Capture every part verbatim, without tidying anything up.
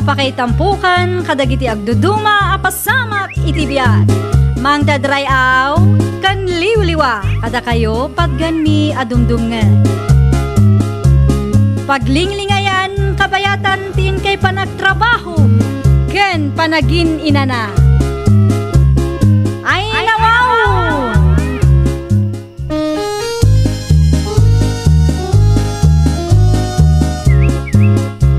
Pakaitampukan kadagiti agduduma a pasamak iti biag. Mangted ray-aw ken liwliwa kadakayo patganmi a dumdumngeg. Paglinglingayan kabayatan ti inkay panagtrabaho ken panagin-inana. Ay, nawaw!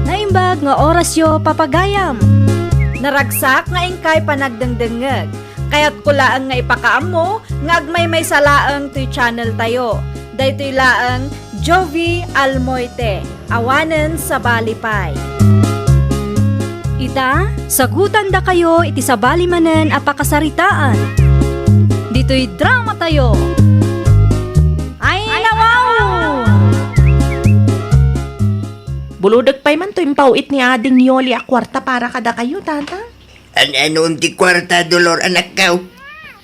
Naimbag nga orasyo, papagayam. Naragsak nga inkay panagdengdengngeg. Kayatko laeng nga ipakaammo nga agmaymaysa laeng toy channel tayo. Daytoy laeng Jovi Almoite. Awanen sabali pay. Ita, sagutandakayo iti sabali manen a pakasaritaan. Ditoy drama tayo. Ay, nawaw! Bulodek pay man to impaw-it ni Ading Yoli a kuarta para kadakayo, Tatang. An-anon ti kuarta, Dolor, anakko?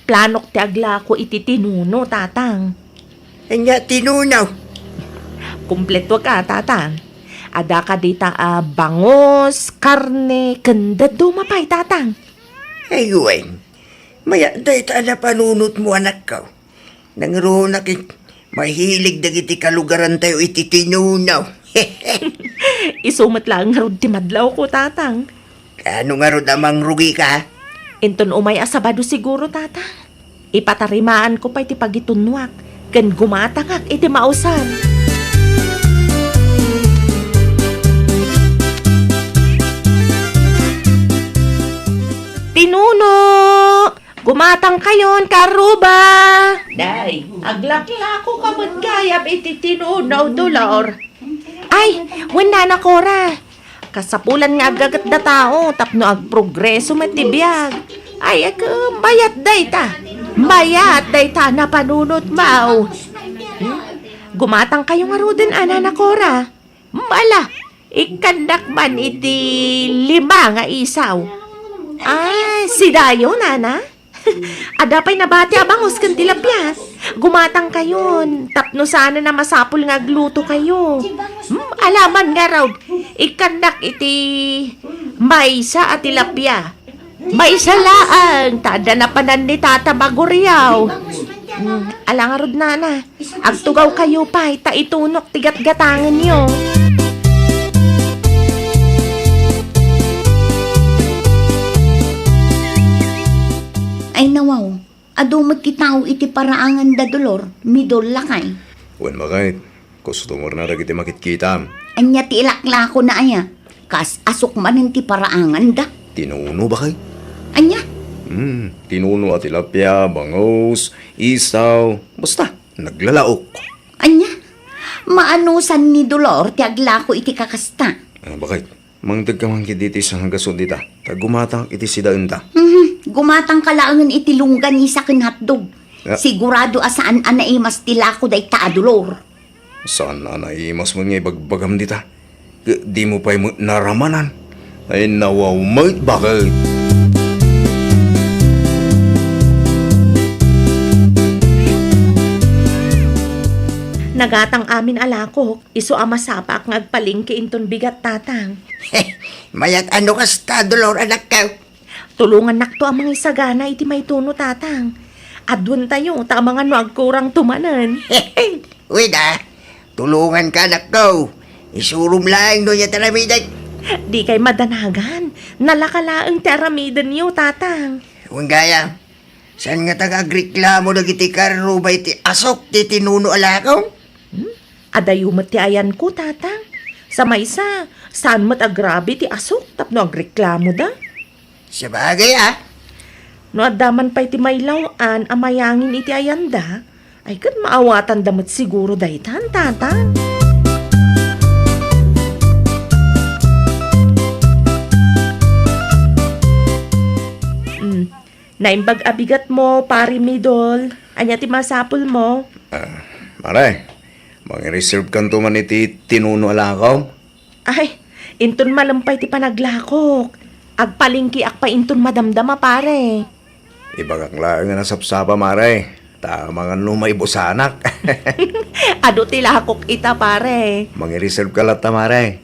Planok ti aglako iti tinuno, Tatang. Ania tinuno? Kumpleto ka, Tatang. Adda ka dita a bangus, karne, ken dadduma pay, Tatang. Ay, wen. Mayat dayta a napanunotmo, anakko. Nangruna ket mahilig dagiti kalugarantayo iti tinuno. Isu met laeng ngarud ti madlawko, Tatang. Kaano ngarud a mangrugika? Inton umay a Sabado siguro, Tatang. Ipatarimaanko pay ti pagitunnoak ken gumatangak iti mausar. Tinuno! Gumatangkayon, kaarruba! Day, aglaklako ka met gayam iti tinuno, Dolor. Ay, wen, Nana Cora. Kasapulan nga aggagetda tao tapno agprogreso met ti biag. Ay, ag-, mayat dayta. Mayat dayta napanunotmo. Hmm? Gumatangkayo ngaruden a, Nana Cora. Ala, ikkannak man iti lima nga isaw. Ah, sidayo, nana? Adda pay nabati a bangus ken tilapia. Gumatangkayon, tapno saanen a masapul nga aglutokayo. Hmm, ala man ngarud, ikkannak iti maysa a tilapia. Maysa laeng, ta adda napanan ni Tata Maguriaw. Hmm, ala ngarud, nana. Agtugawkayo pay, ta itunok ti gatgatangenyo. Ay, nawaw, adu met ti tao iti paraanganda, Dolor, midol lakay. Wen, baket, customer na dagiti makitkitam. Ania ti ilaklakona aya? Kas asok manen ti paraanganda. Tinuno, baket? Ania? Hmm, tinuno a tilapia, bangus, isaw, basta, naglalaok. Ania? Maanusan ni Dolor ti aglako iti kakasta? Ah, baket, mangtedka man ketdi iti sanggaso dita, ta gumatang iti sidaenta. Mhm, gumatangka laengen iti longganisa ken hotdog. Ah. Sigurado a saan a naimas ti lako dayta a Dolor. Saan a naimas met nga ibagbagam dita? Ket dimo pay met naramanan. Ay, nawaw met, baket. Nagatang amin a lakok, isu a masapaak nga agpalengke inton bigat, tatang. Mayat a no kasta, Dolor, anakko. Tulongannakto a mangisagana iti maytono, tatang. Aduentayo, ta amangan no agkurangto manen. Wen a, tulonganka, anakko. Isurom laeng no ania ti aramidek. Dikay madanagan. Nalaka laeng ti aramidenyo, tatang. Wen gayam, saan ngata nga agreklamo dagiti kaarruba iti asok ti tinuno a lako? Hmm? Adayo met ti ayanko, tatang. Sa maysa, saan met agrabe ti asok tapno agreklamoda? Sabagay, a. No adda man pay ti mailaw-an a mayangin iti ayanda, ay ket maawatanda met siguro daytan, tatang. Hmm. Naimbag a bigatmo, Pare Midol. Ania ti masapulmo? Ah, Mare, mangireservekanto man iti tinuno a lakaw? Ay, inton malem pay ti panaglakok. Agpalengkeak pay inton madamdama, pare. Ibagak laeng a nasapsapa, Mare. Ta amangan no maibusanak. Adu ti lakok ita, pare. Mangireserveka latta, Mare.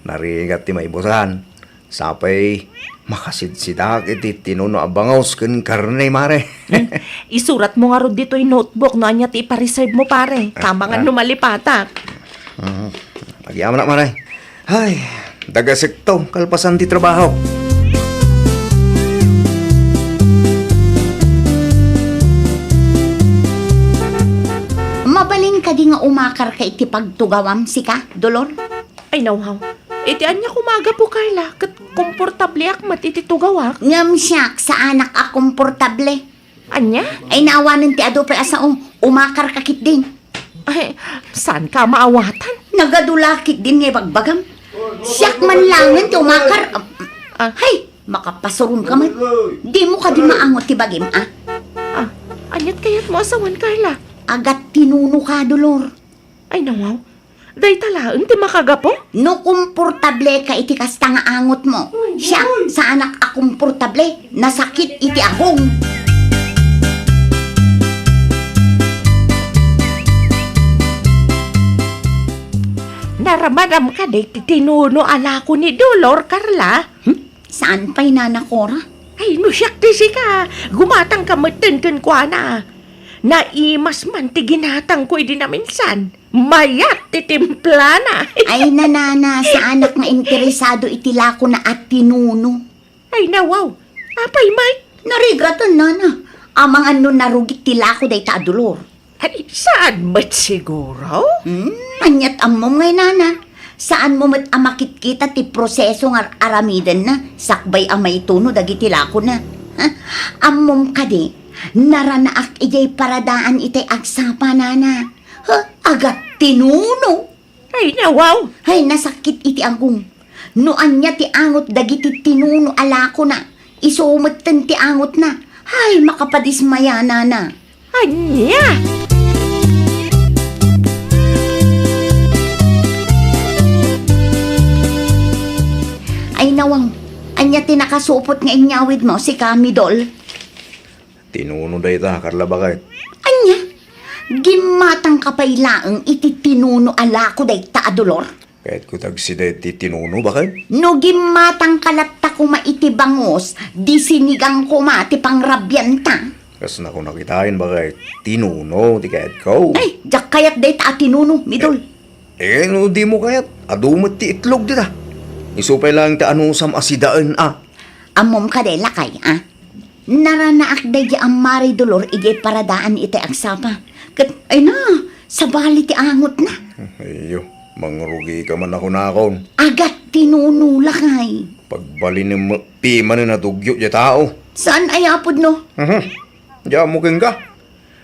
Narigat ti maibusan. Sapay, makasidsidaak iti tinuno a bangus ken karne, mare. Hmm. Isuratmo ngarud ditoy notebook no ania ti ipareservemo, pare. Ah, amangan ah. No malipatak. Mhm. Agyamanak, mare. Ay, dagasekto, kalpasan ti trabaho. Mabalin kadi nga umakarka iti pagtugawam, sika, Dolor? Ay, nawaw. Iti ania koma a gapu, Carla, ket komportableak met iti tugawak. Ngem siak, saanak a komportable. Ania? Ay, naawanen ti adu pay a sao. Umakarka ketdin. Ay, saanka a maawatan? Nagadu la ketdin nga ibagbagam. Siak man laengen ti umakar. Ah. Hay, makapasuronka met. Dimo kadi maangot ti bagim, a? Ah, aniat kayatmo a sawen, Carla? Agattinunoka, Dolor. Ay, nawaw. Dayta laeng ti makagapu? No komportableka iti kasta nga angotmo, siak, saanak a komportable, nasakit iti agong. Naramaram kadi ti tinuno a lako ni Dolor, Carla? Hmm? Saan pay, Nana Cora? Ay, no siak ti sika, gumatangka metten kenkuana. Naimas man ti ginatangko idi naminsan. Mayat ti timplana. Ay, nanana, saanak nga interesado iti lakona a tinuno. Ay, nawaw. Apay, Mike? Narigatan, nana. Amangan no narugit ti lako dayta a Dolor. Ay, saan met siguro? Hmm, aniat ammom ngay, nana? Saanmo met a makitkita ti proseso nga ar-aramidenna sakbay a maituno dagiti lakona? Ha? Ammom kadi, naranaak idiay paradaan itay agsapa, nana. Ha? Agattinuno? Ay, nawaw! Ay, nasakit iti agong. No ania ti angot dagiti tinuno a lakona, isu metten ti angotna. Ay, makapadismaya, nana. Ania? Ay, nawaw. Ania ti nakasupot nga inyawidmo, sika, Midol? Tinuno dayta, Carla, baket. Ania? Gimmatangka pay laeng iti tinuno a lako dayta a Dolor? Kayatko ti agsida iti tinuno, baket. No gimmatangka latta koma iti bangus, di sinigang koma ti pangrabianta. Kas nakunak itaen, baket, tinuno ti kayatko. Ay, diak kayat dayta a tinuno, Midol. Eh, eh, no dimo kayat, adu met ti itlog dita. Isu pay laeng ti anusam a sidaen, a. Ammom kadi, lakay, a? Naranaak daydi ammari Dolor idiay paradaan iti agsapa. Ket, ay na, sabali ti angotna. Ayyo, mangrugika man a kunakon. Agattinuno, lakay. Pagbalinem met pimanen a dugyo diay tao. Saan a yapudno? Mhm. Diammo kenka.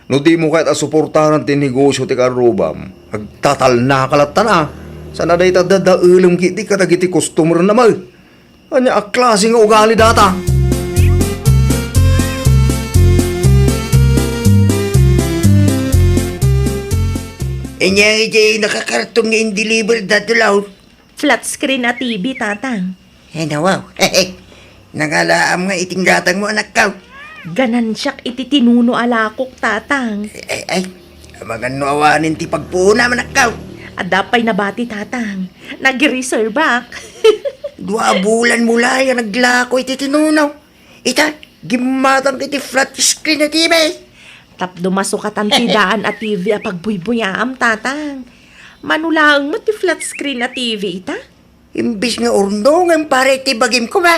No dimo kayat a suportaran ti negosio ti karrubam, agtatalnaka latta, a. Saan a dayta dadaelem ketdi kadagiti customerna met. Ania a klase nga ugali dayta? Ania iti nakakarton nga in-deliver da Dolor? Flat screen a T V, Tatang. Ay, nawaw. Nangalaam nga iti inggatangmo, anakko. Ganansiak iti tinuno a lakok, Tatang. Ay, ay, ay. Amangan no awanen ti pagpuonam, anakko. Adda pay nabati, Tatang. Nagreservak. Dua a bulan mo la ya naglako iti tinuno. Ita, gimmatang iti flat screen a T V. Tapno masukatan ti daan a T V a pagbuybuyaam, Tatang. Mano laeng met ti flat screen a T V ita? Imbes nga urno, ngem para iti bagim koma.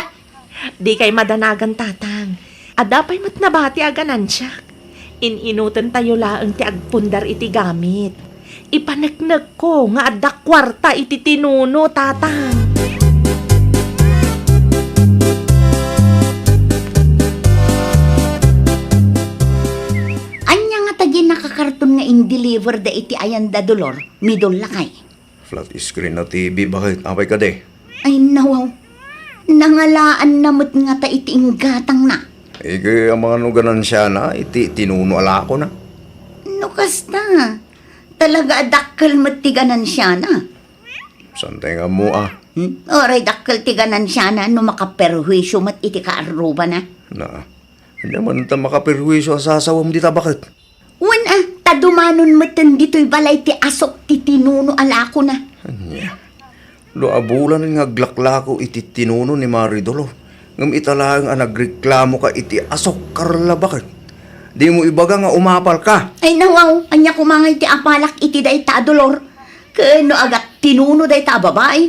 Dikay madanagan, Tatang. Adda pay met nabati a ganansiak. In-inutentayo laeng ti agpundar iti gamit. Ipaneknekko nga adda kuarta iti tinuno, Tatang. Ania ngata diay nakakarton nga in-deliver da iti ayan da Dolor, Midol, lakay? Flat screen a T V, baket? Apay kadi? Ay, nawaw. Nangalaanna met ngata iti inggatangna. Iket amangan no ganansiana iti tinuno a lakona. No kasta, talaga a dakkel met ti ganansiana. Saan tay nga ammo, a? Hmm? Uray dakkel ti ganansiana no makaperhuisio met iti kaarrubana. Na, ania man ta makaperhuisio a sasawem dita, baket? Wen a, ta dumanon metten ditoy balay ti asuk ti tinuno a lakona. Ania? Dua a bulanen nga aglaklako iti tinuno ni Mari Dolor. Ngem ita laeng a nagreklamoka iti asok, Carla, baket. Dimo ibaga nga umapalka. Ay, nawaw, ania koma nga iti apalak iti dayta a Dolor? Ken no agattinuno dayta a babai,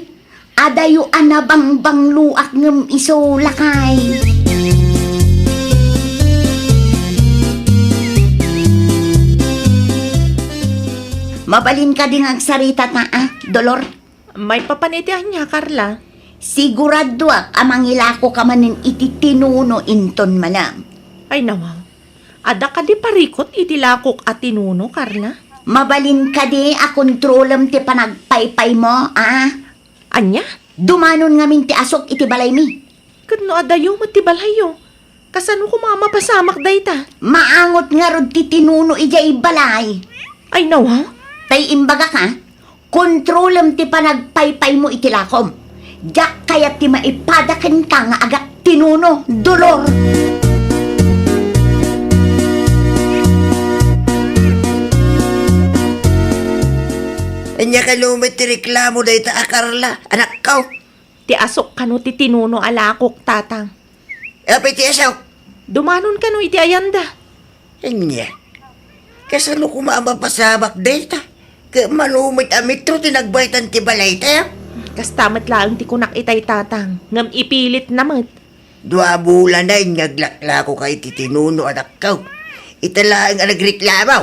adayo a nabangbangloak ngem isu, lakay. Mabalin kadi nga agsarita ta, a, Dolor? Maipapan iti ania, Carla? Siguradoak a mangilakoka manen iti tinuno inton malem. Ay, nawaw. Adda kadi parikut iti lakok a tinuno, Carla? Mabalin kadi a kontrolem ti panagpaypaymo, a? Ania? Dumanon ngamin ti asok iti balaymi. Ket no adayo met ti balayyo, kasano koma a mapasamak dayta? Maangot ngarud ti tinuno idiay balay. Ay, nawaw. Tay imbagak, a, kontrolem ti panagpaypaymo iti lakom. Diak kayat ti maipada kenka nga agattinuno, Dolor. Ania kano met ti reklamo dayta a Carla, anakko? Ti asok kano ti tinuno a lakok, Tatang. Apay ti asok? Dumanon kano iti ayanda. Ania? Kasano koma a mapasamak dayta? Ket mano met a metro ti nagbaytan ti balayta? Kasta met laeng ti kunak itay, Tatang, ngem ipilitna met. Dua a bulanen nga aglaklakoka iti tinuno, anakko. Ita laeng a nagreklamo.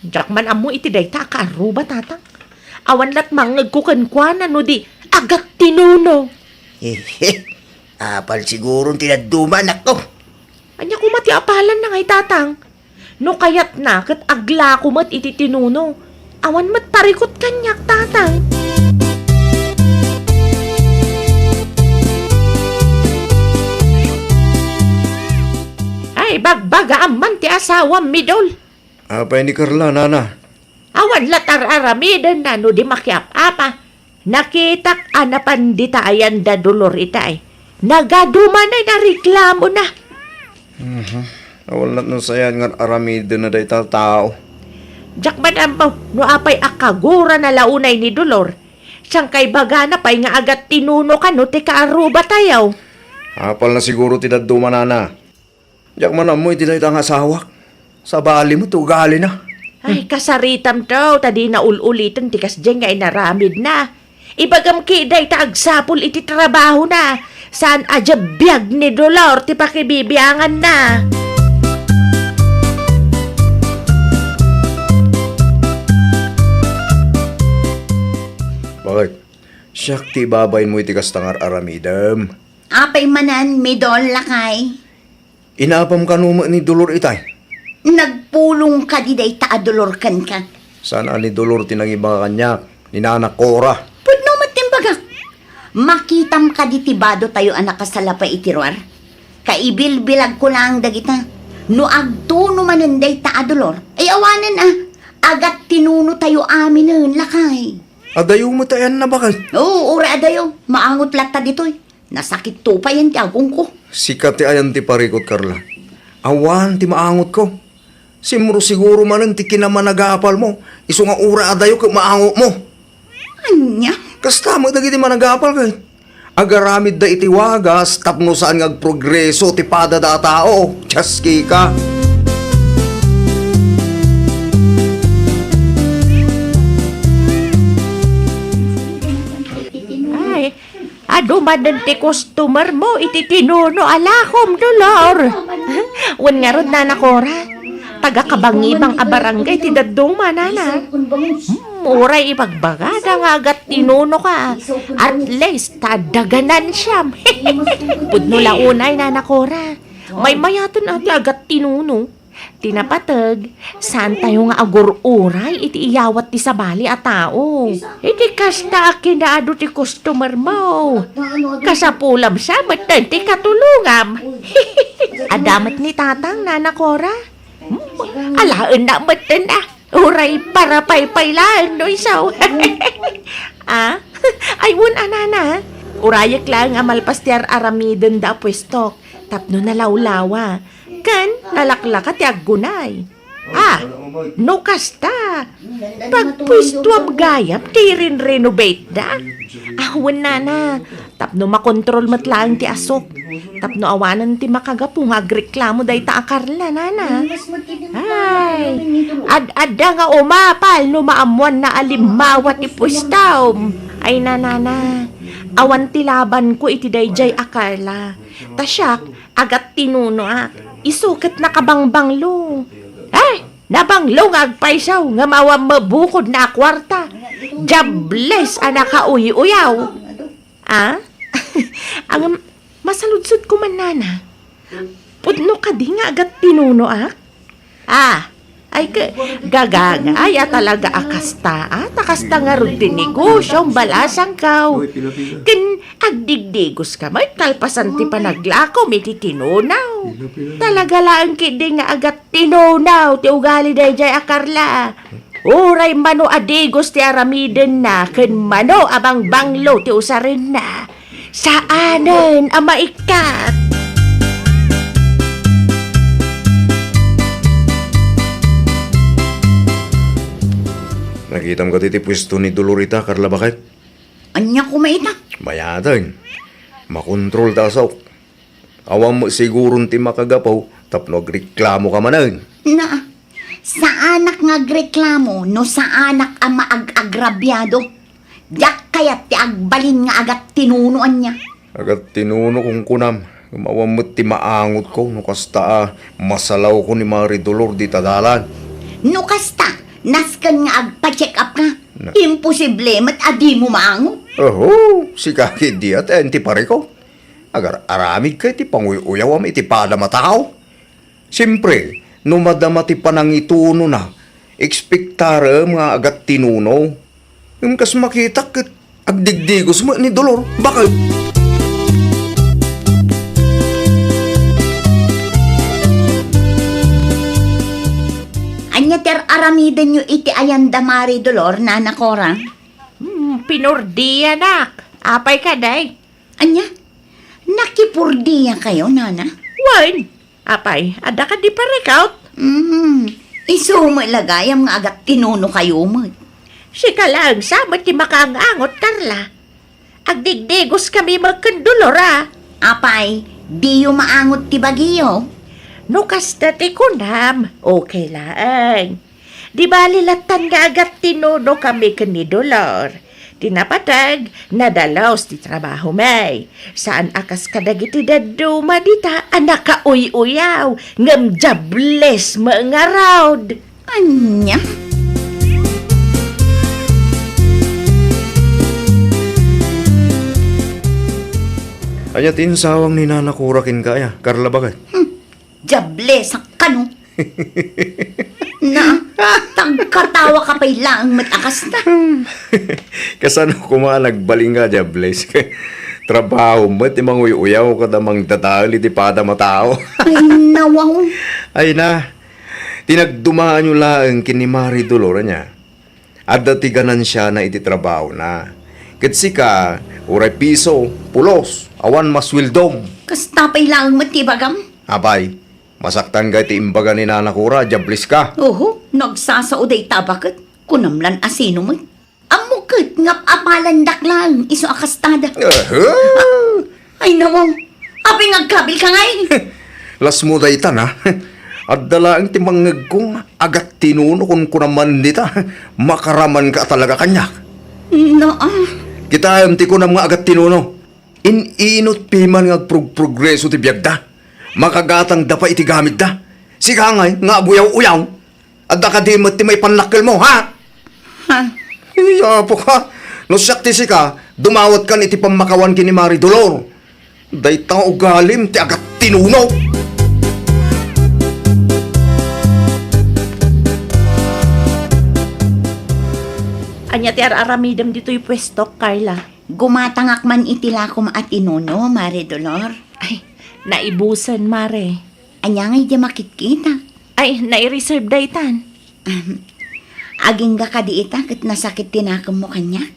Diak man ammo iti dayta a kaarruba, Tatang. Awan lat mangngegko kenkuana no di agattinuno. Apal siguron ti dadduma, anakko. Ania koma ti apalanna ngay, Tatang? No kayatna ket aglako met iti tinuno. Awan met parikut kaniak, Tatang. Ay, bagbagaam man ti asawam, Midol. Apay ni Carla, nana? Awan la tar-aramidenna no di makiap-apa. Nakitak a napan dita ayanda Dolor itay. Nagadumanen a reklamona. Mhm. Awan lat no sayan nga ar-aramidenna dayta a tao. Diak man ammo no apay a kagurana la unay ni Dolor. Sangkay bagana pay nga agattinuno kano ti kaarrubatayo. Apalna siguro ti dadduma, nana. Diak man ammo iti dayta nga asawak. Sabali met ti ugalina. Ay, kasaritam to, ta dina ul-uliten ti kasdiay nga inaramidna. Ibagam ketdi ta agsapul iti trabahona. Saan a biag ni Dolor ti pakibibianganna. Bakit? Siak ti ibabainmo iti kasta nga ar-aramidem. Apay manen, Midol, lakay? Inapam kano met ni Dolor itay? Nagpulong kadi dayta a Dolor kenka? Saan a ni Dolor ti nangibaga kaniak, ni Nana Cora. Pudno met ti imbagak. Makitam kadi ti bado tayo a nakasalapay iti ruar? Kaibilbilagko laeng dagita. No agtuno manen dayta a Dolor, ay awanen a, agattinuno tayo aminen, lakay. Adayo met ayanna, bakit? Oo, uray adayo. Maangot latta ditoy. Nasakitto payen ti agongko. Sika ti ayan ti parikut, Carla. Awan ti maangotko. Simro siguro manen ti kinamanagapalmo. Isu nga uray adayo ket maangotmo. Ania? Kasta met dagiti managapal ket agaramidda iti wagas tapno saan nga agprogreso ti padada a tao. Tiaskika. Ay, adu manen ti customer mo iti tinuno a lakom, Dolor. Wen ngarud, Nana Cora, taga-Kabangibang a barangay ti dadduma, nana. Hmm, uray ibagbagada nga agattinunoka. At least, ta adda ganansiyam. Pudno la unay, Nana Cora. Maymayaten a ti agattinuno. Ti napateg, saantayo nga agur-uray iti iyawat ti sabali a tao. Iti kasta a kinaadu ti customer mo, kasapulam sa metten ti katulongam. Adda met ni Tatang, Nana Cora? Hmm, alaenna metten a. Uray parapaypay laeng no isu. Ah? Ay, wen a, nana. Urayek laeng a malpas ti ar-aramidenda a puestok tapno nalawlawa. Ken nalaklaka ti aggunay. Ah, no kasta, pagpuestuam gayam ti irin-renovate da? Ah, wen, nana, tapno makontrol met laeng ti asuk. Tapno awanen ti makagapu nga agreklamo dayta a Carla, nana. Ay, ad-adda nga umapal no maammoanna a limmawa ti puestam. Ay, nanana, awan ti labanko iti daydiay a Carla. Ta siak, agattinunoak. Isu ket nakabangbanglo. Ay, nabanglo nga agpayso nga maawam mabukodna a kuarta. Diables a nakauy-uyaw. Ah? Ang masaludsod ko man, nana. Pudno kadi nga agattinunoak? Ah, ay ke, gagangay a talaga a kasta, ah, ta kasta ngarud ti negosio, balasangko. Ken agdigdigos ka met kalpasan ti panaglakom iti tinunaw. Talaga laeng ketdi nga agattinunaw ti ugali daydiay a Carla. Uray mano a digos ti aramidenna ken mano a bangbanglo ti usarenna, saanen a maikkat. Nakitam kadi ti puesto ni Dolor ita, Carla, baket? Ania koma ita? Bayaten. Makontrol ta asuk. Awan met siguron ti makagapu tapno agreklamo ka manen. Na, saanak nga agreklamo no saanak a maag-agrabiado. Diak kayat ti agbalin nga agattinuno ania. Agattinuno kunkunam, ngem awan met ti maangotko no kasta a masalawko ni Mari Dolor dita dalan. No kasta, nasken nga agpa-check up ka. Na- Imposible met a dimo maangot. Oho, sika ketdi a ti pareko. Agar-aramidka iti panguy-uyawam iti padam a tao. Siempre, no madama ti panangitunona, ekspektarem nga agattinuno. Ngem kas makitak ket agdigdigos met ni Dolor. Baket? Ania ti ar-aramidenyo iti ayanda Mari Dolor, Nana Cora? Hmm, pinordianak. Apay kadi? Ania? Nakipurdiakayo, nana? Wen, apay, adda kadi parikaw? Mm, isu met la gayam nga agattinunokayo met. Sika laeng sa met ti makaang-angot, Carla. Agdigdigoskami met ken Dolor a. Apay, diyo maangot ti bagiyo? No kasta ti kunam, okay laeng. Di bali lattan nga agattinunokami ken ni Dolor. Ti napateg, nadalus ti trabahomi. Saan a kas kadagiti dadduma dita a nakauy-uyaw, ngem diables met ngarud. Ania? Ania ti insawang ni Nana Cora kenka aya, Carla, baket? Hmm. Diables a kano. Na, tagkatawa ka pay laeng met a kasta. Kasano koma a nagbalin nga diables? Trabaho met ti manguy-uyaw kada mangdadael iti padam a tao. Ay, nawaw. Ay na, ti nagdumaanyo laeng ken ni Mari Dolor ania. Adda ti ganansiana iti trabahona. Ket sika, uray piso, pulos, awan masueldom. Kasta pay laeng met ti ibagam. Apay, masaktan ka iti imbaga ni Nana Cora, diables ka. Oho, nagsasao dayta baket. Kunam lan a sino met. Ammo ket nga ap-apalandak laeng isu a kastada. Aha! Ay, nawaw. Apay nga agkabil ka ngay? Lasmo dayta, na. Adda laeng ti mangngegko nga agattinuno kunkunam man dita. Makaraman ka talaga kaniak. Naa. Kitaem ti kunam nga agattinuno. In-inut piman nga agprog-progreso ti biagda. Makagatangda pay iti gamitda. Sika ngay nga aguyaw-uyaw. Adda kadi met ti maipannakkelmo, ha? Ha? Ay, apo ka. No siak ti sika, dumawatkan iti pammakawan ken ni Mari Dolor. Dayta nga ugalim ti agattinuno. Ania ti ar-aramidem ditoy puestok, Carla? Gumatangak man iti lakom a tinuno, Mari Dolor. Ay, naibusen, Mare. Ania ngay di makitkita? Ay, nai-reserve daytan. Ahem. Agingga kadi ita ket nasakit ti nakemmo kaniak?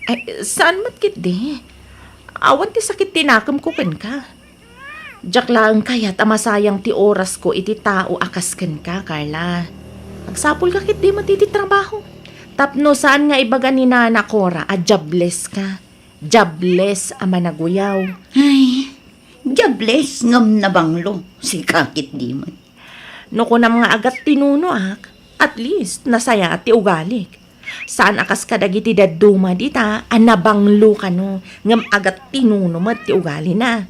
Ay, saan met ketdi? Awan ti sakit ti nakemko kenka. Diak laeng kayat a masayang ti orasko iti tao a kas kenka, Carla. Agsapulka ketdi met iti trabaho. Tapno saan nga ibaga ni Nana Cora a diableska. Diables a managuyaw. Ay, diables ngem nabanglo. Sika ketdi met. No kunam nga agattinunoak, at least, nasayaat ti ugalik. Saan a kas kadagiti dadduma dita a nabanglo kano, ngem agattinuno met ti ugalina.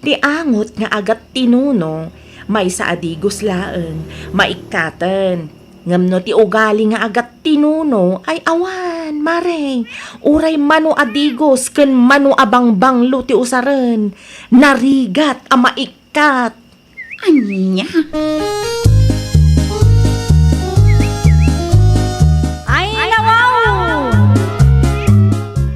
Ti angot nga agattinuno, maysa a digos laeng, maikkaten. Ngem no ti ugali nga agattinuno, ay awan, mare. Uray mano a digos ken mano a bangbanglo ti usaren, narigat a maikkat. Ania? Ay, nawaw!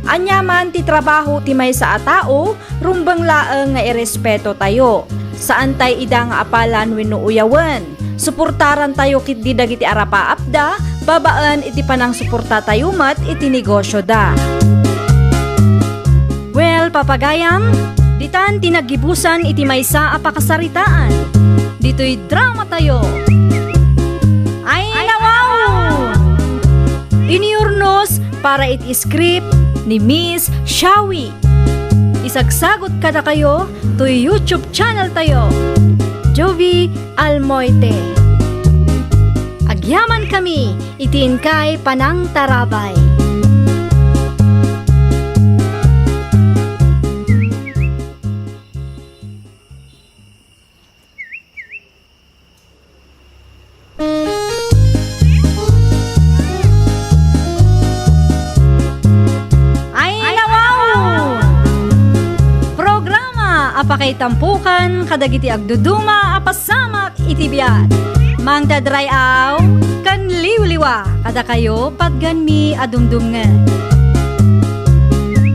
Ania man ti trabaho ti maysa a tao, rumbeng laeng nga irespetotayo. Saantay ida nga apalan wenno uyawen. Suportarantayo ketdi dagiti arapaapda, babaen iti panangsuportatayo met iti negosioda. Well, papagayam, ditan ti naggibusan iti maysa a pakasaritaan. Ditoy dramatayo. Ay, nawaw! Iniurnos para iti script ni Miss Shawi. Isagsagot kadakayo toy YouTube channel tayo, Jovi Almoite. Agyamankami iti inkay panangtarabay. Ay, nawaw! Programa a pakaitampokan kadagiti agduduma a pasamak iti biag. Mangted ray-aw ken liwliwa kadakayo patganmi a dumdumngeg.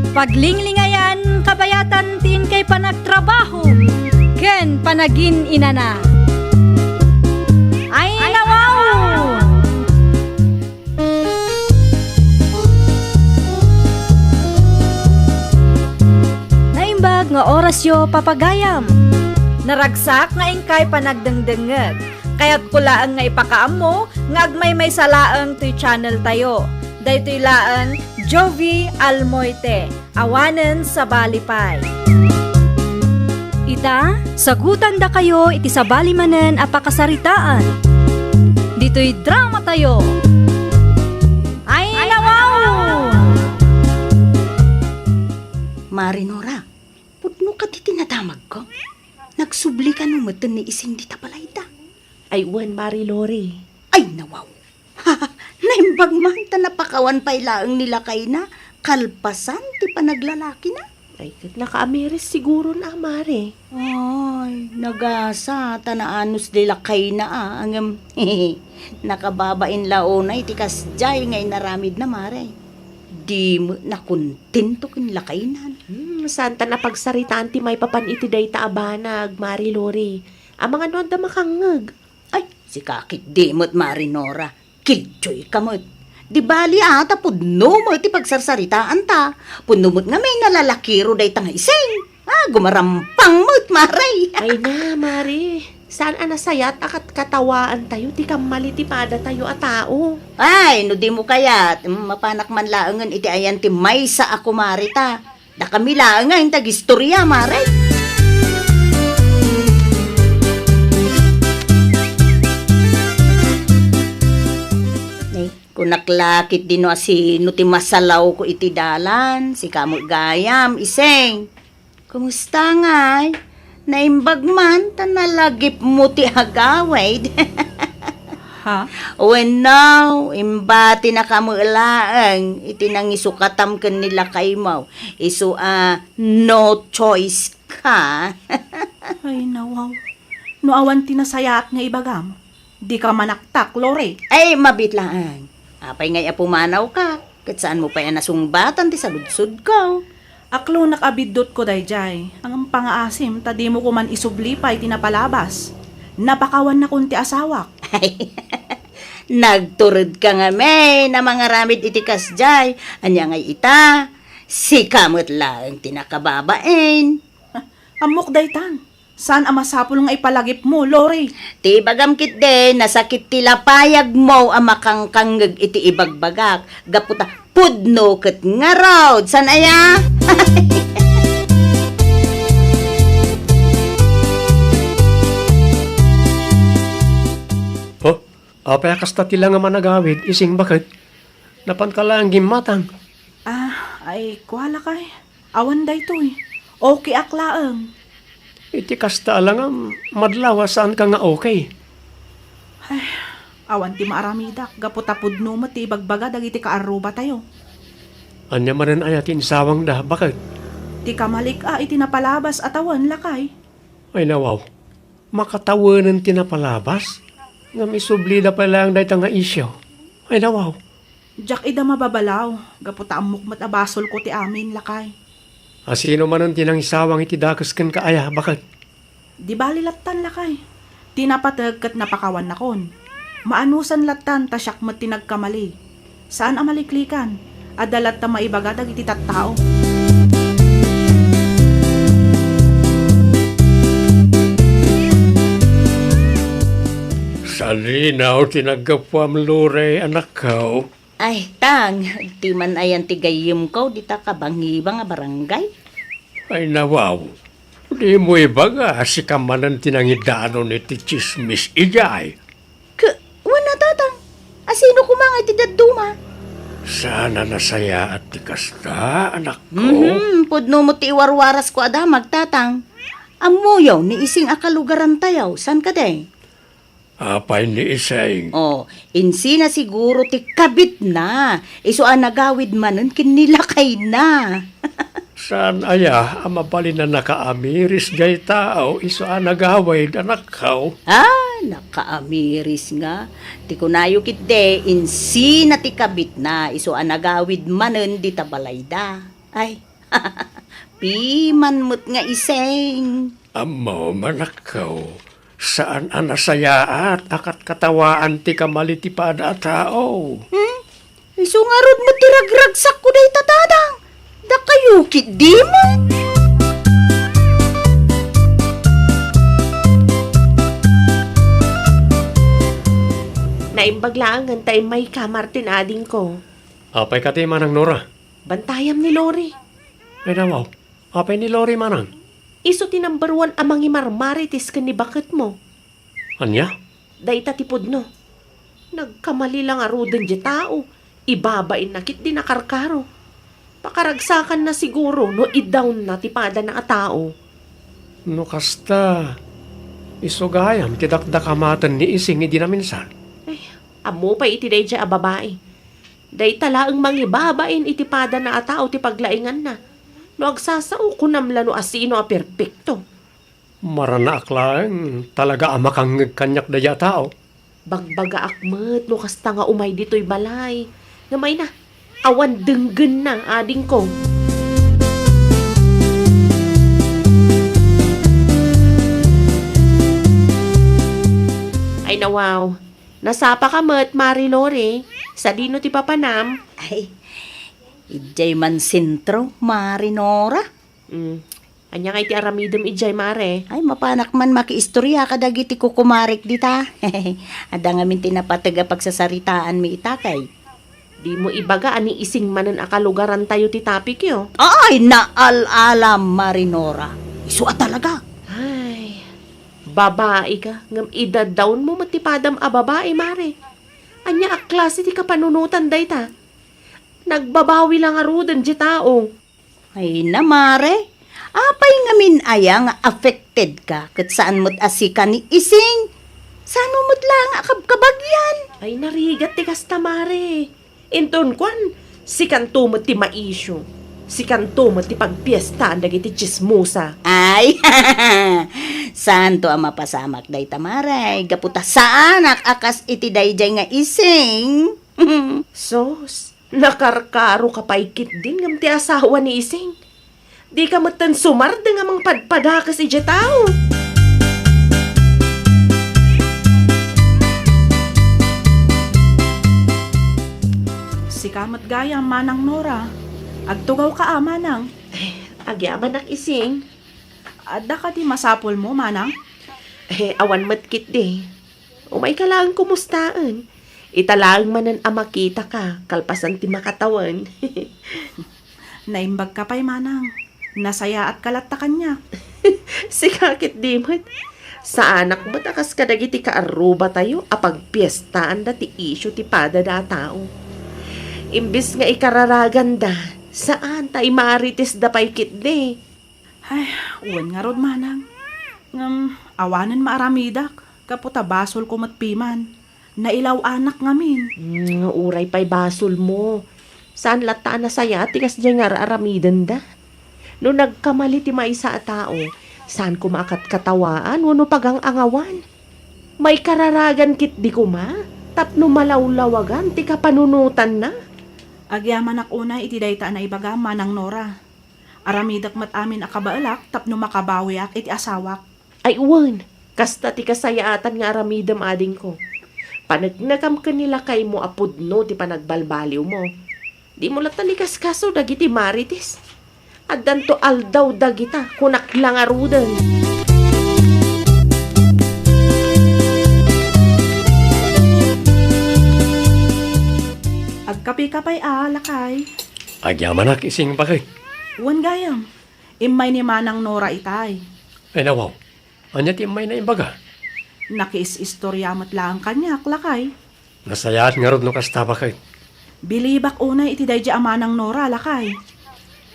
Paglinglingayan kabayatan ti inkay panagtrabaho ken panagin-inana. Ay, nawaw! Naimbag nga orasyo, papagayam. Naragsak nga inkay panagdengdengngeg. Kayatko laeng nga ipakaammo nga agmaymaysa laeng toy channel tayo. Daytoy laeng Jovi Almoite, awanen sabali pay. Ita, sagutandakayo iti sabali manen a pakasaritaan. Ditoy dramatayo. Ay, nawaw! Mari Nora, pudno kadi ti nadamagko? Nagsubli kano met ni Ising dita balayda? Ay, wen, Mari Lori. Ay, nawaw! Naimbag man ta napakawan pay laeng ni lakayna, kalpasan ti panaglalakina. Ay, ket nakaamiris siguron a, Mari. Ay, nagasa ta naanus ni lakayna a, ngem nakababain la unay ti kasdiay nga inaramidna, Mari. Di met nakontento ken lakayna. Hmm, saan ta napagsaritaan ti maipapan iti dayta a banag, Mari Lori. Amangan no adda makangngeg. Ay, sika ketdi met, Mari Nora. Kidjoyka met. Di bali a, ta pudno met ti pagsarsaritaanta. Pudno met ngamin a lalakiro dayta nga Ising. Ah, gumarampang met, Mari. Ay na, Mari. Saan a nasayaat a kat-, katawaantayo ti kammali ti padatayo a tao? Ay, no dimo kayat, mm, mapanak man laengen iti ayan ti maysa a kumarita. Dakami laengen ti agistoria, Mari. Ay, kunak la ketdi no asino ti masalawko iti dalan, sika met gayam, Ising. Kumusta ngay? Naimbag man ta nalagipmo ti agawid. Ha? Wenno, imbatinaka met laeng iti nangisukatam ken ni lakaymo. Isu a no choice ka. Ay, nawaw. No awan ti nasayaat nga ibagam, dika manaktak, Lori. Ay, mabiit laeng. Apay ngay a pumanawka, ket saanmo pay a nasungbatan ti saludsodko. Aklonak a biddutko daydiay, ngem pangaasim ta dimo koman isubli pay ti napalabas. Napakawannakon ti asawak. Ay, nagturedka ngamin a mangaramid iti kasdiay. Ania ngay ita? Sika met laeng ti nakababain. Ammok daytan. Saan a masapul nga ipalagipmo, Lori? Ti ibagam ketdi, nasakit ti lapayagmo a makangkangngeg iti ibagbagak, gapu ta pudno ket ngarud. Saan aya? Oh, apay a kasta ti langam a nagawid, Ising baket? Napanka laeng gimmatang. Ah, ay, kua lakay. Awan daytoy. Okay ak laeng. Iti kasta a langam, madlaw a saanka nga okay. Ay, awan ti maaramidak, gapu ta pudno met ti ibagbaga dagiti kaarrubatayo. Ania manen aya ti insawangda, baket? Ti kamalik a iti napalabas a tawen, lakay. Ay, nawaw. Makatawenen ti napalabas? Ngem isublida pay laeng dayta nga isyu. Ay, nawaw. Diak ida mababalaw, gapu ta ammok met a basolko ti amin, lakay. A sino manen ti nangisawang iti dakes kenka aya, baket? Di bali lattan, lakay. Ti napateg ket napakawannakon. Maanusan lattan ta siak met ti nagkamali. Saan a maliklikan. Adda latta maibaga dagiti tattao. Saan rinaw ti naggapuam, Lore, anakko? Ay, tang, ti man ayan ti gayyemko dita kabangibang a barangay. Ay, nawaw. Dimo ibaga, sika manen ti nangidanon iti tsismis idiay. Ke, wen a, tatang. A sino koma nga iti dadduma? Saan a nasayaat ti kasta, anakko. Mhm, pudno met ti iwarwarasko a damag, tatang. Ammoyo ni Ising a kalugarantayo, saan kadi? Apay ni Ising? Oh, insina siguro ti kabitna. Isu a nagawid manen ken ni lakayna. Saan aya a mabalin a nakaamiris jay tao isu a nagawid, anakko? Ah, nakaamiris nga. Ti kunayo ketdi, insina ti kabitna isu a nagawid manen dita balayda. Ay, piman met nga Ising. Ammom, anakko, saan a nasayaat a katkatawaan ti kamali ti pada a tao. Hmm? Isu ngarud met ti ragragsakko dayta, tatang. Dakayo ketdi met. Naimbag laengen ta immayka, Martin, adingko. Apay kadi, Manang Nora? Bantayam ni Lori. Ay, nawaw. Apay ni Lori, Manang? Isu ti number one a mangimarmarites ken ni baketmo. Ania? Dayta ti pudno. Nagkamali la ngaruden ti tao. Ibabainna ketdi nakarkaro. Pakaragsakanna siguro no idawonna ti padana a tao. No kasta, isu gayam ti dakdakamaten ni Ising idi naminsan. Ay, ammo pay iti daydiay a babai. Dayta laeng mangibabain iti padana a tao ti paglainganna. No agsasao, kunam la no asino a perpekto. Maranaak laeng talaga a makangngeg kaniak daydiay a tao. Bagbagaak met no kasta nga umay ditoy balay. Ngem ay na, awan denggenna, adingko. Ay, nawaw. Nasapaka met, Mari Lori. Sadino ti papanam? Ay, idiay man sentro, Mari Nora. Mm. Ania ngay ti aramidem idiay, Mare? Ay, mapanak man makiistorya kadagiti kukumarek dita. Adda ngamin ti napateg a pagsasaritaanmi ita kay. Dimo ibaga a ni Ising manen a kalugarantayo ti topicyo? Ay, naal-alam, Mari Nora. Isu a talaga. Ay, babai ka, ngem idadawnmo met ti padam a babai, Mare. Ania a klase ti kapanunotan dayta? Nagbabawi la ngaruden ti tao. Ay na, Mare. Apay ngamin aya nga affected ka ket saan met a sika ni Ising? Sano met la nga akabkabag yan? Ay, narigat ti kasta, Mare. Inton kuan, sikanto met ti maisyu. Sikanto met ti pagpiestaan dagiti tsismosa. Ay, santo a mapasamak dayta, Mare. Gapu ta saanak a kas iti daydiay nga Ising. Sus, nakarkaro ka pay ketdin ngem ti asawa ni Ising. Dika metten sumardeng a mangpadpadakes idiay tao. Sika met gayam, Manang Nora. Agtugawka a, Manang. Ay, agyamanak, Ising. Adda kadi masapulmo, manang? Eh, awan met ketdi. Umayka laeng kumustaen. Ita laeng manen a makitaka, kalpasan ti makatawen. Naimbagka pay, manang. Nasayaatka latta kaniak. Sika ketdi met. Saanak met a kas kadagiti kaarrubatayo a pagpiestaanda ti isyu ti padada a tao. Imbes nga ikararaganda, saan ta imaritisda pay ketdi. Ay, wen ngarud, manang. Ngem, awanen maaramidak, gapu ta basolko met piman. Nailaw-anak ngamin. Hmm, uray pay basolmo. Saan latta a nasayaat ti kasdiay nga ar-aramidenda. No nagkamali ti maysa a tao, saan koma a katkatawaan wenno pagang-angawan. Maikararagan ketdi koma tapno malawlawagan ti kapanunotanna. Agyamanak unay iti dayta a naibagam, Manang Nora. Aramidek met amin a kabaelak tapno makabawiak iti asawak. Ay wen, kasta ti kasayaatan nga aramidem, adingko. Paneknekam ken ni lakaymo a pudno ti panagbalbaliwmo. Dimo latta ikaskaso dagiti marites. Addanto aldaw dagita, kunak la ngaruden. Agkapika pay a, lakay. Agyamanak, Ising, baket. Wen gayam. Immay ni Manang Nora itay. Ay, nawaw. Ania ti immayna imbaga? Nakiis-istorya met laeng kaniak, lakay. Nasayaat ngarud no kasta, baket. Bilibak unay iti daydi a Manang Nora, lakay.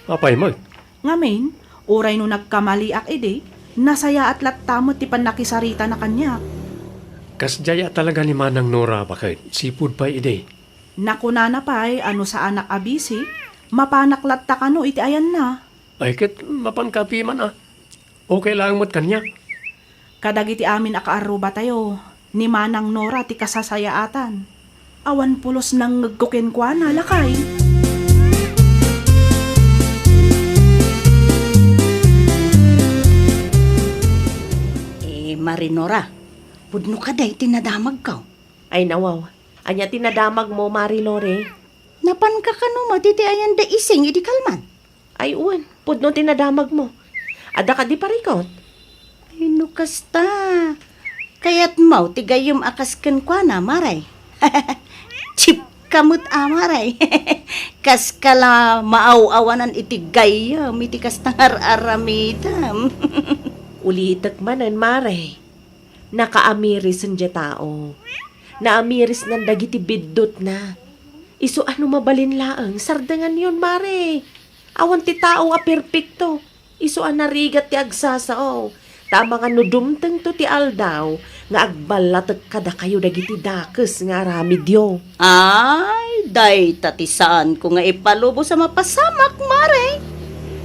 Apay met? Ngamin, uray no nagkamaliak idi, nasayaat latta met ti pannakisaritana kaniak. Kasdiay a talaga ni Manang Nora, baket. Sipud pay idi. Nakunana pay a no saanak a bisi, mapanak latta kano iti ayanna. Ay, ket mapanka piman a. Okay laeng met kaniak. Kadagiti amin a kaarrubatayo, ni Manang Nora ti kasasayaatan. Awan pulos nangngegko kenkuana, lakay. Eh, Mari Nora, pudno kadi ti nadamagko? Ay, nawaw. Ania ti nadamagmo, Mari Lore? Napanka kano met iti ayan da Ising idi kalman? Ay, wen, pudno ti nadamagmo. Adda kadi parikut? Ay, no kasta, kayatmo ti gayyem a kas kenkuana, Mare? Chipka met a, Mare. Kaska la maaw-awanan iti gayyem iti kasta nga ar-aramidem. Ulitek manen, Mare. Nakaamiris diay tao. Naamirisnan dagiti biddutna. Isu a no mabalin laeng, sardenganyon, Mare. Awan ti tao a perpekto. Isu a narigat ti agsasao. Ta amangan no dumtengto ti aldaw nga agballatek kadakayo dagiti dakes nga aramidyo. Ay, dayta ti saanko nga ipalubos a mapasamak, Mare.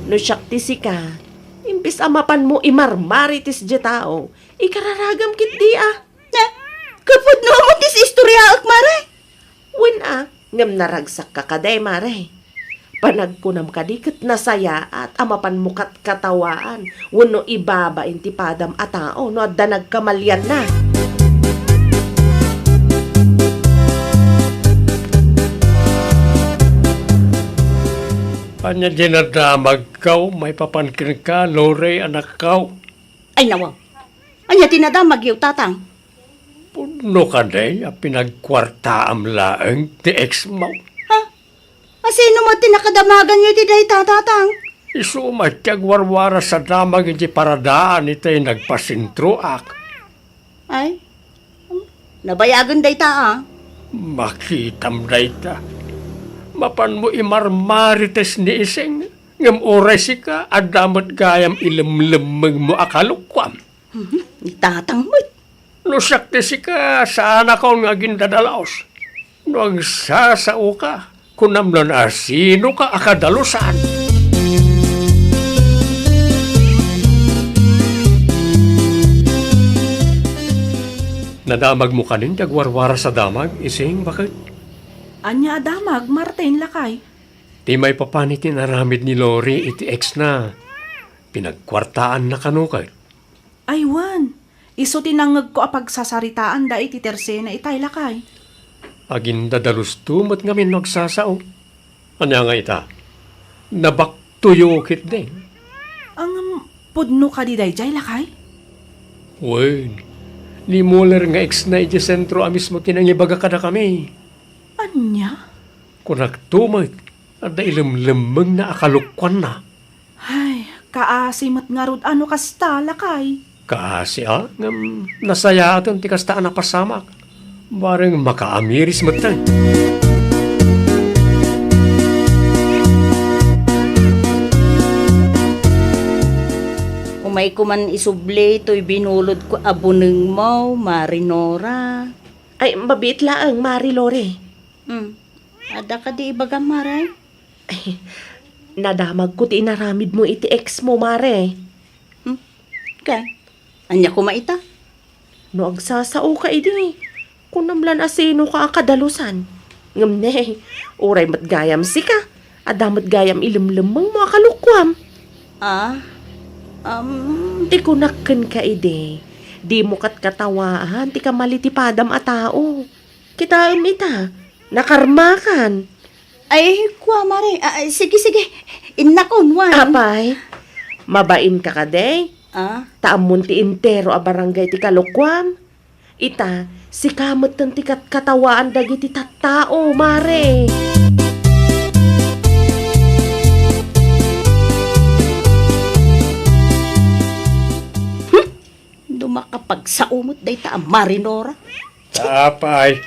No siak ti sika, imbes a mapanmo imarmarites diay tao, ikararagam ketdi a. Na, kapudno met ti istoryaek, Mare? Wen a, ngem naragsakka kadi, Mare. Panagkunam kadi ket nasayaat a mapanmo katkatawaan wenno ibabain ti padam a tao no adda nagkamalianna. Ania ti nadamagko maipapan kenka, Lore, anakko? Ay, nawaw. Ania ti nadamagyo, Tatang? Pudno kadi a pinagkuartaam laeng ti ex-mo? Ha? Asino met ti nakadamaganyo iti dayta, Tatang? Isu met ti agwarwaras a damag iti paradaan itay nagpasentroak. Ay, nabayagen dayta, a. Makitam dayta. Mapanmo imarmarites ni Ising, ngem uray sika, adda met gayam ilemlemmengmo a kalokuam. Mhm, ni Tatang met. No siak ti sika, saanakon nga agindadalus. No agsasaoka, kunam no asinoka a kadalusan. Nadamagmo kanin ti agwarwaras a damag, Ising, baket? Ania a damag, Martin, lakay? Ti maipapan iti inaramid ni Lori iti ex-na. Pinagkuartaanna kano ket? Ay wen, isu ti nangngegko a pagsasaritaanda iti tersena itay, lakay. Agindadalusto met ngamin no agsasao. Ania nga ita? Nabaktoyo ketdi? Ngem, Pudno kadi daydiay, lakay? Wen, ni Muller nga ex na idiay sentro a mismo ti nangibaga kadakami. Ania? Kunakto met, adda ilemlemmengna a kalokuanna. Ay, kaasi met ngarud a no kasta, lakay. Kaasi a, ngem nasayaaten ti kasta a napasamak. Bareng makaamiris metten. Umayko man isubli toy binulodko a bunengmo, Mari Nora. Ay, mabiit laeng, Mari Lori. Hmm. Adda kadi ibagam, Mare? Ay, nadamagko ti inaramidmo iti ex mo, Mare. Hmm? Ken, ania koma ita? No agsasaoka idi, kunam lan a sinoka a kadalusan. Ngem ne, uray met gayam sika, adda met gayam ilemlemmengmo a kalokuam. Ah, um, Ti kunak kenka idi, dimo katkatawaan ti kamali ti padam a tao. Kitaem ita, nakarmakan. Ay, kua, Mare. Ah, sige, sige. Innakon, wan. Apay, mabainka kadi? Ah? Ta ammon ti entero a barangay ti kalokuam. Ita, sika metten ti katkatawaan dagiti tattao, Mare. Hmm? No makapagsao met dayta a Mari Nora. Apay,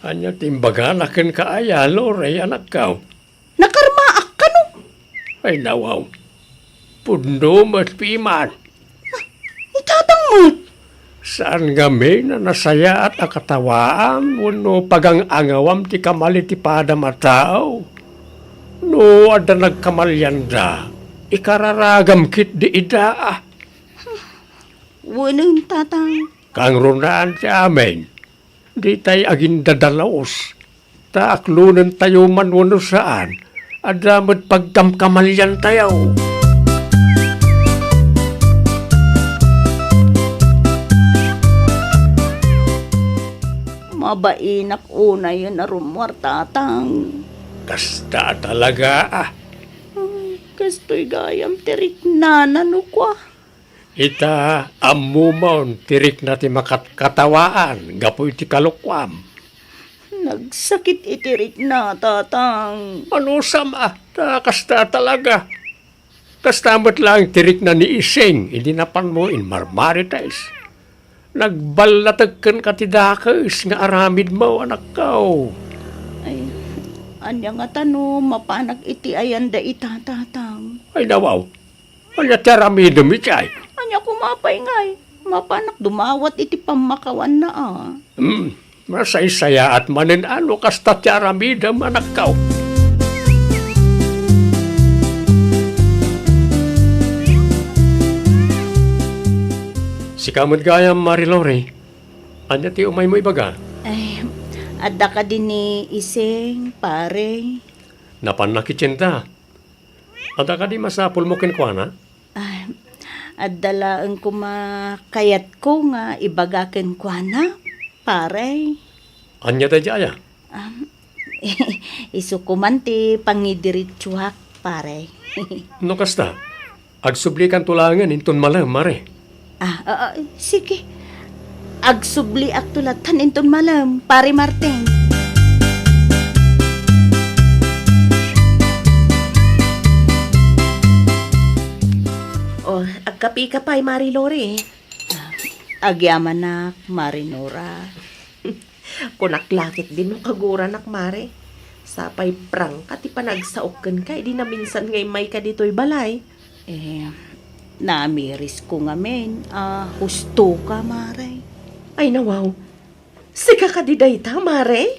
ania ti imbagana kenka aya, Lore, anakko? Nakarmaak kano? Ay, nawaw. Pudno met piman. Ah, ni Tatang met? Saan ngamin a nasayaat a katawaan wenno pagang-angawam ti kamali ti padam a tao? No adda nagkamalianda, ikararagam ketdi ida. Wen, Tatang. Kangrunaan ti amin. Ditay agindadalus. Ta aklonentayo man wenno saan, adda met pagkamkamaliantayo. Mabainak unayen a rummuar, Tatang. Kasta talaga, ah. Ay, kastoy gayam ti riknana, no kua. Ita, ammomon ti rikna ti makatkatawaan gapu iti kalokuam. Nagsakit iti rikna, Tatang. Anusam a, ta kasta talaga. Kasta met laeng ti rikna ni Ising idi napanmo inmarmarites. Nagballatek kenka ti dakes nga aramidmo, anakko. Ay, ania ngata no mapanak iti ayanda ita, Tatang? Ay, nawaw. Ania ti aramidem idiay? Ania koma pay ngay? Mapanak dumawat iti pammakawanna a. Hmm, masaysayaat manen a no kasta ti aramidem, anakko. Sika met gayam, Mari Lori. Ania ti umaymo ibaga? Ay, adda kadi ni Ising, pare? Napanna kitienda. Adda kadi masapulmo kenkuana? Ah, adda laeng koma kayatko nga ibaga kenkuana, pare. Ania daydiay aya? Um, isu koman ti pangidiretsuak, pare. No kasta, agsublikanto laengen inton malem, Mare. Ah, ah, ah, sige. Agsubliakto latta inton malem, Pare Martin. Oh, agkapika pay, Mari Lori. Agyamanak, Mari Nora. Kunak la ketdi no kaguranak, Mare. Sapay prangka ti panagsaok kenka idi naminsan nga immayka ditoy balay. Eh, naamirisko ngamin a hustoka, Mare. Ay, nawaw. Sika kadi dayta, Mare?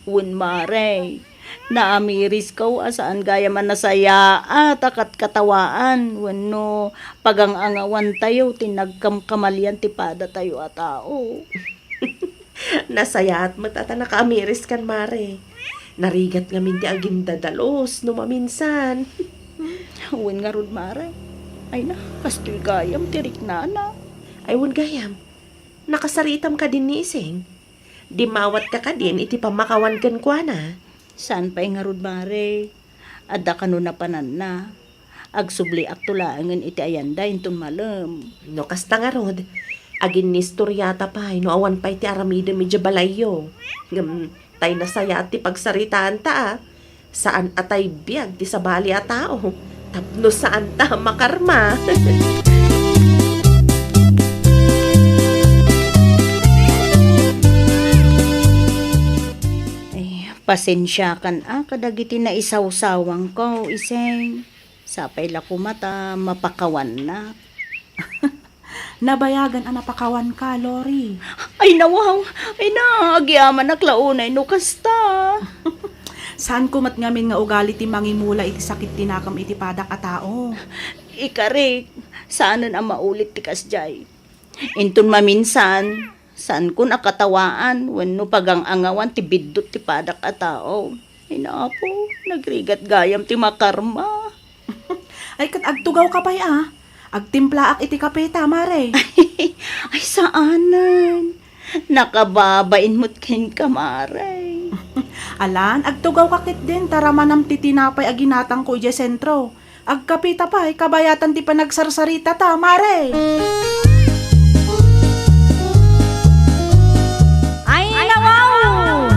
Wen, Mare. Naamirisko a saan gayam a nasayaat a katkatawaan wenno pagang-angawantayo ti nagkamkamalian ti padatayo a tao. Nasayaat met a ta nakaamiriskan, Mare. Narigat ngamin ti agindadalus no maminsan. Wen ngarud, Mare. Ay na, kastoy gayam ti riknana. Ay, wen gayam. Nakasaritam kadin ni Ising? Dimmawatka kadin iti pammakawan kenkuana? Saan pay ngarud, Mare. Adda kano napananna. Agsubliakto laengen iti ayanda inton malem. No kasta ngarud, aginnistoriata pay no awan pay ti aramidem idiay balayyo. Ngem tay nasayaat ti pagsaritaanta a, saan a tay biag ti sabali a tao tapno saanta a makarma. Ay, pasensiakan a kadagiti naisawsawangko, Iseng. Sapay la koma ta mapakawannak. Nabayagan a napakawanka, Lori. Ay, nawaw! Ay na, agyamanak la unay no kasta. Saanko met ngamin nga ugali ti mangimula iti sakit ti nakam iti padak a tao. Ikarik, saanen a maulit ti kasdiay. Inton maminsan, saankon a katawaan wenno pagang-angawan ti biddut ti padak a tao. Ay, Apo, nagrigat gayam ti makarma. Ay, ket agtugawka pay a. Agtimplaak iti kape ta, Mare. Ay, saanen. Nakababain met kenka, Mare. Alan, agtugawka ketdin ta ramanam ti tinapay a ginatangko idiay sentro. Agkapita pay, kabayatan ti panagsarsaritata, Mare. Ay, nawaw!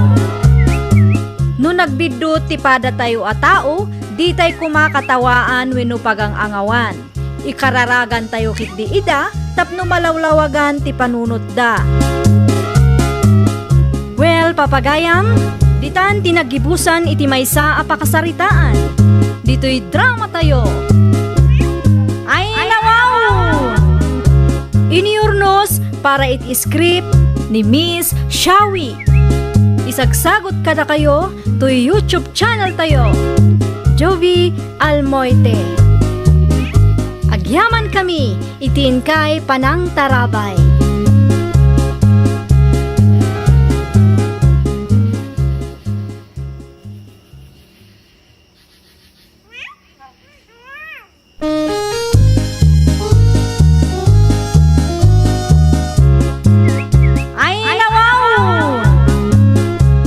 No nagbiddut ti padatayo a tao, ditay koma katawaan wenno pagang-angawan. Ikararagantayo ketdi ida tapno malawlawagan ti panunotda. Well, papagayam, ditan ti naggibusan iti maysa a pakasaritaan. Ditoy dramatayo. Ay, nawaw! Iniurnos para iti script ni Miss Shawi. Isagsagut kadakayo toy YouTube channel tayo, Jovi Almoite. Agyaman kami iti inkay panangtarabay. Ay, nawaw!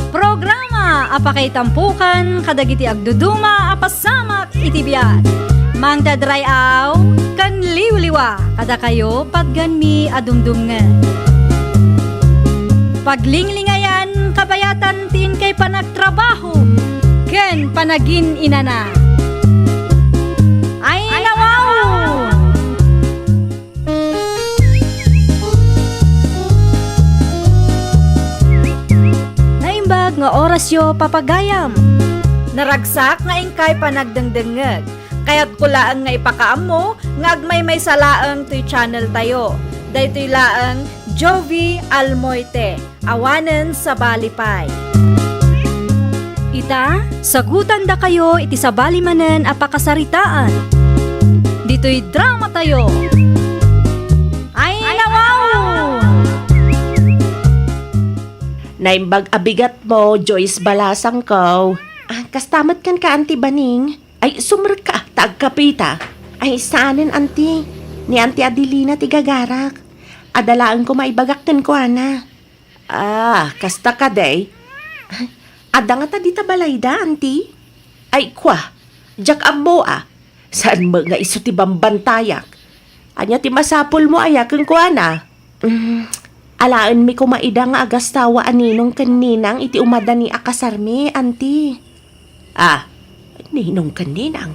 Programa a pakaitampokan kadagiti agduduma a pasamak iti biag. Mangted ray-aw ken liwliwa kadakayo patgenmi a dumdumngeg. Paglinglingayan kabayatan ti inkay panagtrabaho ken panagin-inana. Ay, nawaw! Naimbag nga orasyo, papagayam. Naragsak nga inkay panagdengdengngeg. Kayatko laeng nga ipakaammo nga agmaymaysa laeng toy channel tayo. Daytoy laeng Jovi Almoite. Awanen sabali pay. Ita, sagutandakayo iti sabali manen a pakasaritaan. Ditoy dramatayo. Ay, nawaw! Naimbag a bigatmo, Joyce Balasangko. Ah, kasta met kenka, Auntie Baning. Ay, sumrekka, ta agkapita. Ay, saanen, Auntie. Ni Auntie Adelina ti gagarak. Adda laeng koma ibagak kenkuana. Ah, kasta kadi? Adda ngata dita balayda, Auntie? Ay, kua, diak ammo a. Saan met nga isu ti bambantayak? Ania ti masapulmo aya kenkuana? Mm, alaenmi koma ida nga agasawa a ninong ken ninang iti umadani a kasarmi, Auntie. Ah, ninong ken ninang?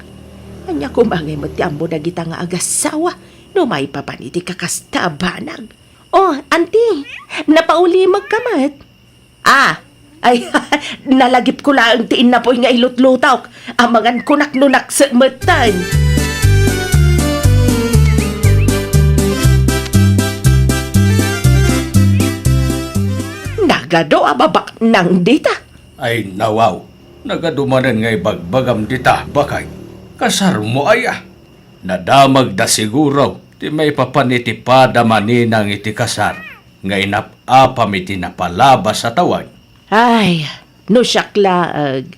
Ania koma ngay met ti ammo dagita nga agasawa no maipapan iti kakasta a banag? Oh, Auntie, napaulimekka met? Ah, ay, nalagipko laeng ti innapoy nga ilutlutok. Amangan kunak no nakse metten. Nagadu a babaknang dita. Ay, nawaw, nagadu manen nga ibagbagam dita, baket. Kasarmo aya? Nadamagda siguro ti maipapan iti padam a ninang iti kasar nga inap-apam iti napalabas a tawen. Ay, no siak laeng,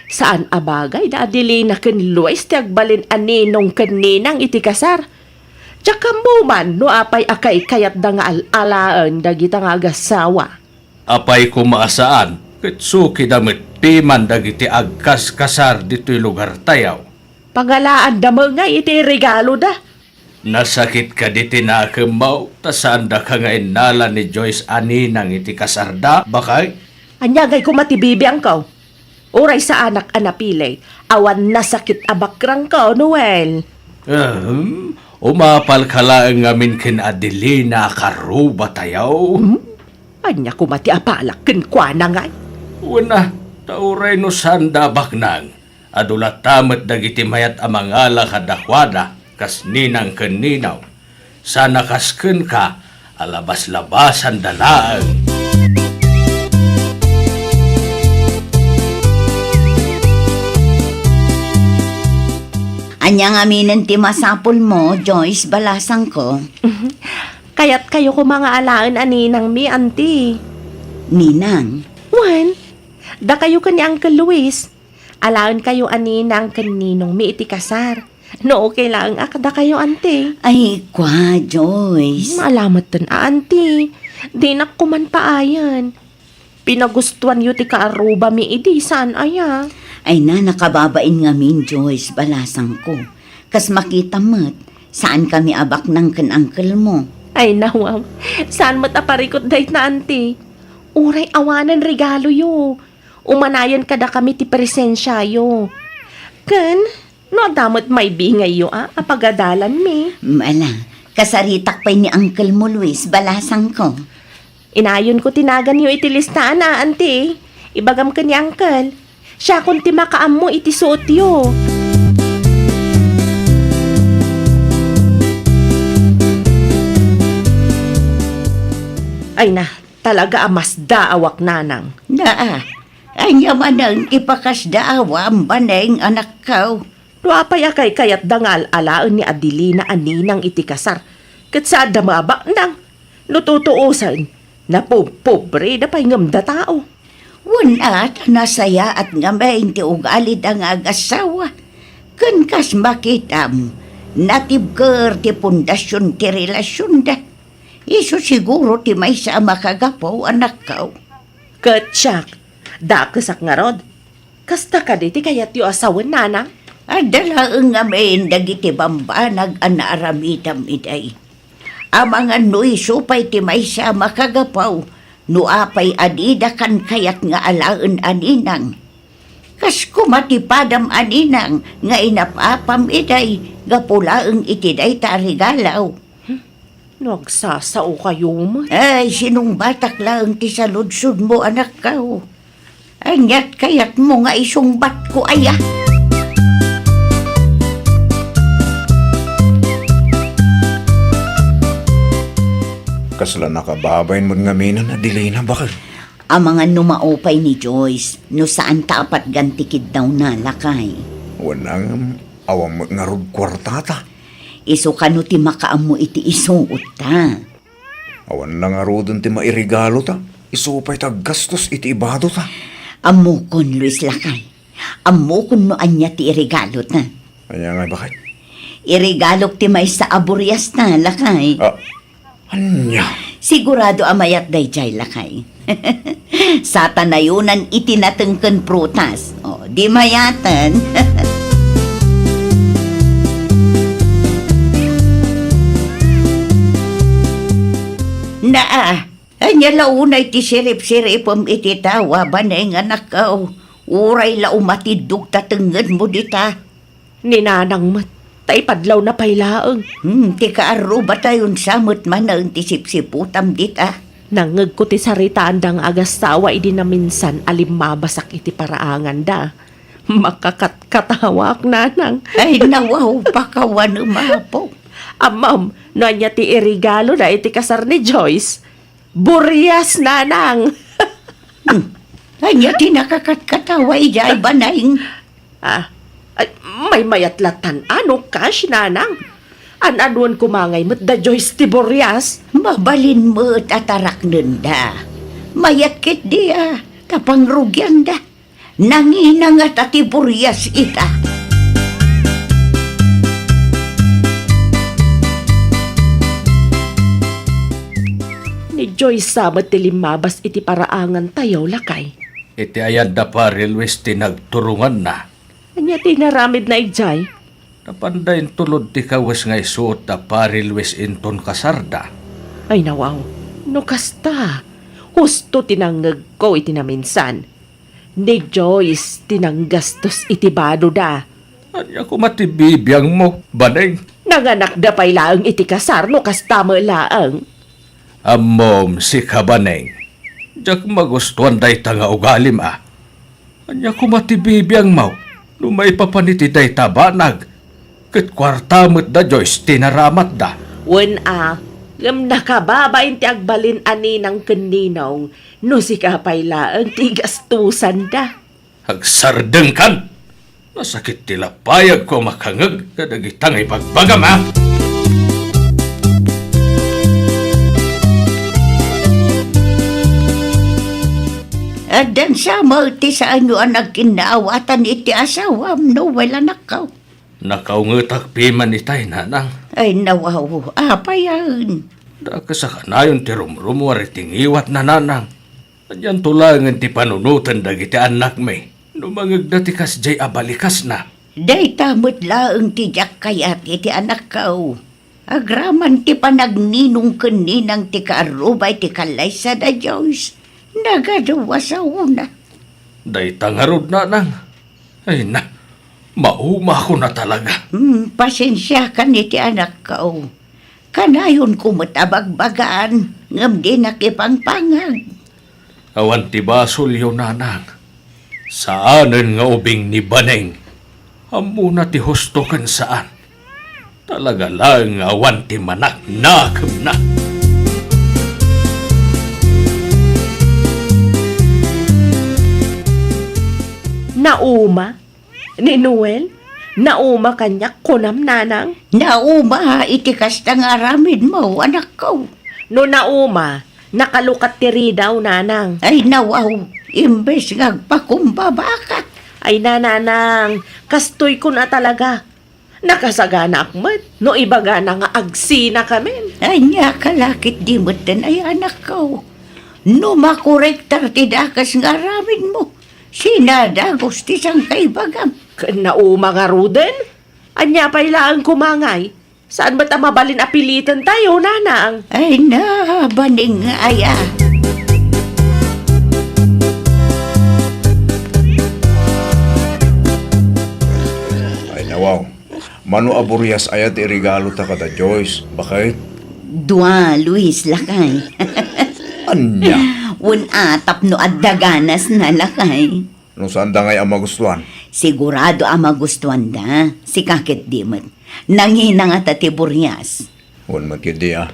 saan a bagay da Adelina ken Luis ti agbalin a ninong ken ninang iti kasar. Diak ammo man no apay a kaikayatda nga al-alaen dagita nga agasawa. Apay koma a saan, ket sukida met piman dagiti agkaskasar ditoy lugartayo. Pangalaanda met ngay iti regaloda. Nasakit kadi ti nakemmo, ta saandaka nga innala ni Joyce a ninang iti kasarda, bakay? Ania ngay koma ti bibiangko? Uray saanak a napili, awan nasakit a bakrangko, Noel. Ahem, umapalka laeng ngamin ken Adelina a karrubatayo. Hmm? Ania koma ti apalak kenkuana ngay? Wen a, ta uray no saanda a baknang, adu latta met dagiti mayat a mangala kadakuada kas ninang ken ninaw. Saan a kas kenka a labas-labasanda laeng. Ania ngaminen ti masapulmo, Joyce, balasangko? Kayatkayo koma nga alaen a ninangmi, anti. Ninang? Wen, dakayo ken ni Uncle Luis. Alaenkayo a ninang ken ninongmi iti kasar. No okay laeng a kadakayo, anti. Ay, kua, Joyce. Maalametten a, anti. Dinak koman paayen. Pinagustoanyo ti kaarrubami idi, saan aya? Ay na, nakababain ngamin, Joyce, balasangko. Kas makitam met, saankami a baknang ken uncle-mo. Ay, nawam. Saan met a parikut dayta, anti. Uray awanen regaloyo. Umanayen kadakami ti presensiayo. Ken, no adda met maibingayyo a, a pagadalanmi. Mm, ala, kasaritak pay ni uncle-mo, Luis, balasangko. Inayonko ti naganyo iti listaan a, anti. Ibagam ken ni uncle. Siakon ti makaammo iti suotyo. Ay na, talaga a masdaawak, nanang. Naa, ania manen ti pakasdaawam, Baneng, anakko? No apay a kaykayatda nga al-alaen ni Adelina a ninang iti kasar, ket saanda met a baknang. No tutuosen, napubpobreda pay ngem datao. Wen a, ta nasayaat ngamin ti ugalida nga agassawa. Ken kas makitam, natibker ti pundasion ti relasionda. Isu siguro ti maysa a makagapu, anakko. Ket siak, dakesak ngarud. Kasta kadi ti kayatyo a sawen, nanang? Adda laeng ngamin dagiti bambanag a naaramidam idiay. Amangan no isu pay ti maysa a makagapu, no apay a dida kankayat nga alaen a ninang. Kas koma ti padam a ninang nga inap-apam idiay gapu laeng iti dayta a regalo. No agsasaokayo met. Ay, sinungbatak laeng ti saludsodmo, anakko. Aniat kayatmo nga isungbatko aya? Kasla nakababain met ngaminen, Adelina, baket? Amangan no maupay ni Joyce, no saanta a patgan ti kiddawna, lakay. Wen a ngem, awan met ngarud kuartata. Isu kano ti makaammo iti isuotta. Awan la ngaruden ti mairegalota. Isu pay ti aggastos iti ibadota. Ammokon, Luis, lakay. Ammokon no ania ti iregalota. Ania ngay, baket? Iregalok ti maysa a buriasta, lakay. Ah, ania? Sigurado a mayat daydiay, lakay. Sata nayonan iti nateng ken prutas. O, di mayaten. Naa, ania la unay ti sirip-siripem iti tawa, Baneng, anakko? Uray la umatiddog ta tengngedmo dita. Ni nanang met, ta ipadlawna pay laeng. Hmm, ti kaarrubatayon sa met manen ti sipsiputam dita. Nangngegko ti saritaanda nga agassawa idi naminsan a limmabasak iti paraanganda. Makakatkatawaak, nanang. Ay, nawaw, pakawanem, Apo. Ammom, no ania ti iregaloda iti kasar ni Joyce? Burias, nanang! Hmm. Ania ti nakakatkatawa idiay, Baneng? Ah, ay, maymayat latan, ano, kas, nanang? An-anuan koma ngay met da Joyce ti burias? Mabalin met a taraknenda. Mayat ketdi a, ta pangrugianda. Nangina ngata ti burias ita. Ni Joyce sa met ti limmabas iti paraangantayo, lakay. Iti ayanda Pari Luis ti nagturonganna. Ania ti inaramidna idiay? Napanda intulod ti kawes nga isuot da Pari Luis inton kasarda. Ay, nawaw. No kasta, husto ti nangngegko iti naminsan. Ni Joyce ti nanggastos iti badoda. Ania koma ti bibiangmo, Baneng? Nanganakda pay laeng iti kasar no kasta met laeng. Ammom, sika, Baneng. Diak magustuan dayta nga ugalim, a. Ania koma ti bibiangmo no maipapan iti dayta banag? Ket kuarta met da Joyce ti naramatda. Wen a, ngem nakababain ti agbalin a ninang ken ninong no sika pay laeng ti gastusanda. Agsardengkan! Nasakit ti lapayagko a makangeg kadagita nga ibagbagam, a! Addan sa met ti saanyo a nagkinnaawatan iti asawam, Noel, anakko? Nakaungetak piman itay, nanang. Ay, nawaw, apay aen? Dakes a kanayon ti rumrumuar iti ngiwatna, nanang. Anianto laengen ti panunoten dagiti annakmi no mangegda ti kasdiay a balikasna? Dayta met laeng ti diak kayat iti anakko. Agraman ti panagninong ken ninang ti kaarruba iti kallaysa da Joyce. Nagadu a saona. Dayta ngarud, nanang. Ay na, maumakon a talaga. Hmm, pasensiakan iti anakko. Kanayonko met a bagbagaan, ngem dinak ipangpangag. Awan ti basolyo, nanang. Saanen nga ubing ni Baneng. Ammona ti husto ken saan. Talaga laeng nga awan ti manaknakemna. Nauma, ni Noel, nauma kaniak, kunam, nanang? Nauma iti kasta nga aramidmo, anakko. No nauma, nakalukat ti ridaw, nanang. Ay, nawaw, imbes nga agpakumbabaka. Ay na, nanang, kastoy kun a talaga. Nakasaganaak met no ibagana nga agsinakamin. Ania ka la ketdi metten, ay anakko. No makorektar ti dakes nga aramidmo, sinadagus ti sangkaibagam. Ken nauma ngaruden? Ania pay laeng koma ngay? Saan met a mabalin a pilitentayo, nanang? Ay na, baning nga aya. Ay, nawaw. Mano a burias aya ti iregalota kada Joyce, baket? Dua, Luis, lakay. Ania? Wen a, tapno adda ganasna, lakay. No saanda ngay a magustuan? Sigurado a magustuanda. Sika ketdi met. Nangina ngata ti burias. Wen met ketdi a.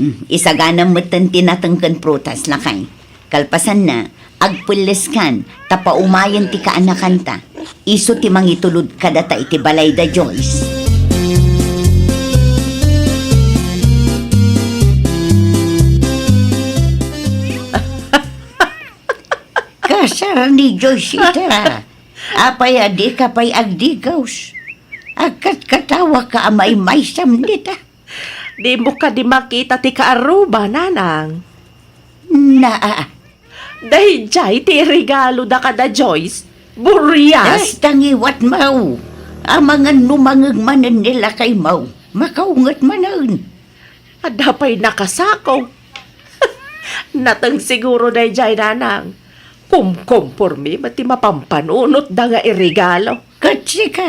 Hmm, isaganam metten ti nateng ken prutas, lakay. Kalpasanna, agpelleskan ta paumayen ti kaanakanta. Isu ti mangitulod kadata iti balay da Joyce. Kasar ni Joyce ita. Apay a dika pay agdigaws? Agkatkatawaka a maymaysam dita. Dimo kadi makita ti kaarruba, nanang? Naa. Daydiay ti iregaloda kada Joyce. Burias! Ay, tangiwat, maw. Amangan no mangeg manen ni lakay, maw. Makaunget manen. Adda pay nakasako. Nateng siguro daydiay, nanang. Kumkompormi met ti mapampanunotda nga iregalo. Ket sika,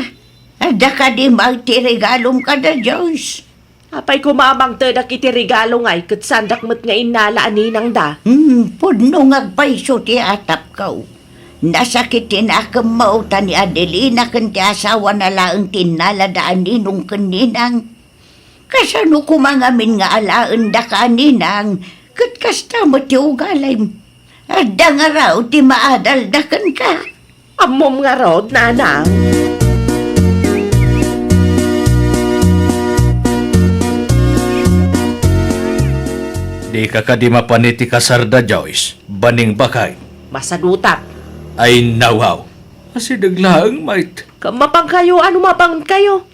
adda kadi met ti regalom kada Joyce? Apay koma a mangtedak iti regalo ngay ket saandak met nga innala a ninangda? Hmm, pudno nga agpayso ti atapko. Nasakit ti nakemmo ta ni Adelina ken ti asawana laeng ti innalada a ninong ken ninang. Kasano koma ngamin nga alaendaka a ninang, ket kasta met ti ugalim? Adda ngarud ti maadalda kenka. Ammom ngarud, nanang? Dika kadi mapan iti kasarda, Joyce? Baning, baket. Masadutak. Ay, nawaw. Asideg laeng, mait. Mapankayo, ano mapankayo?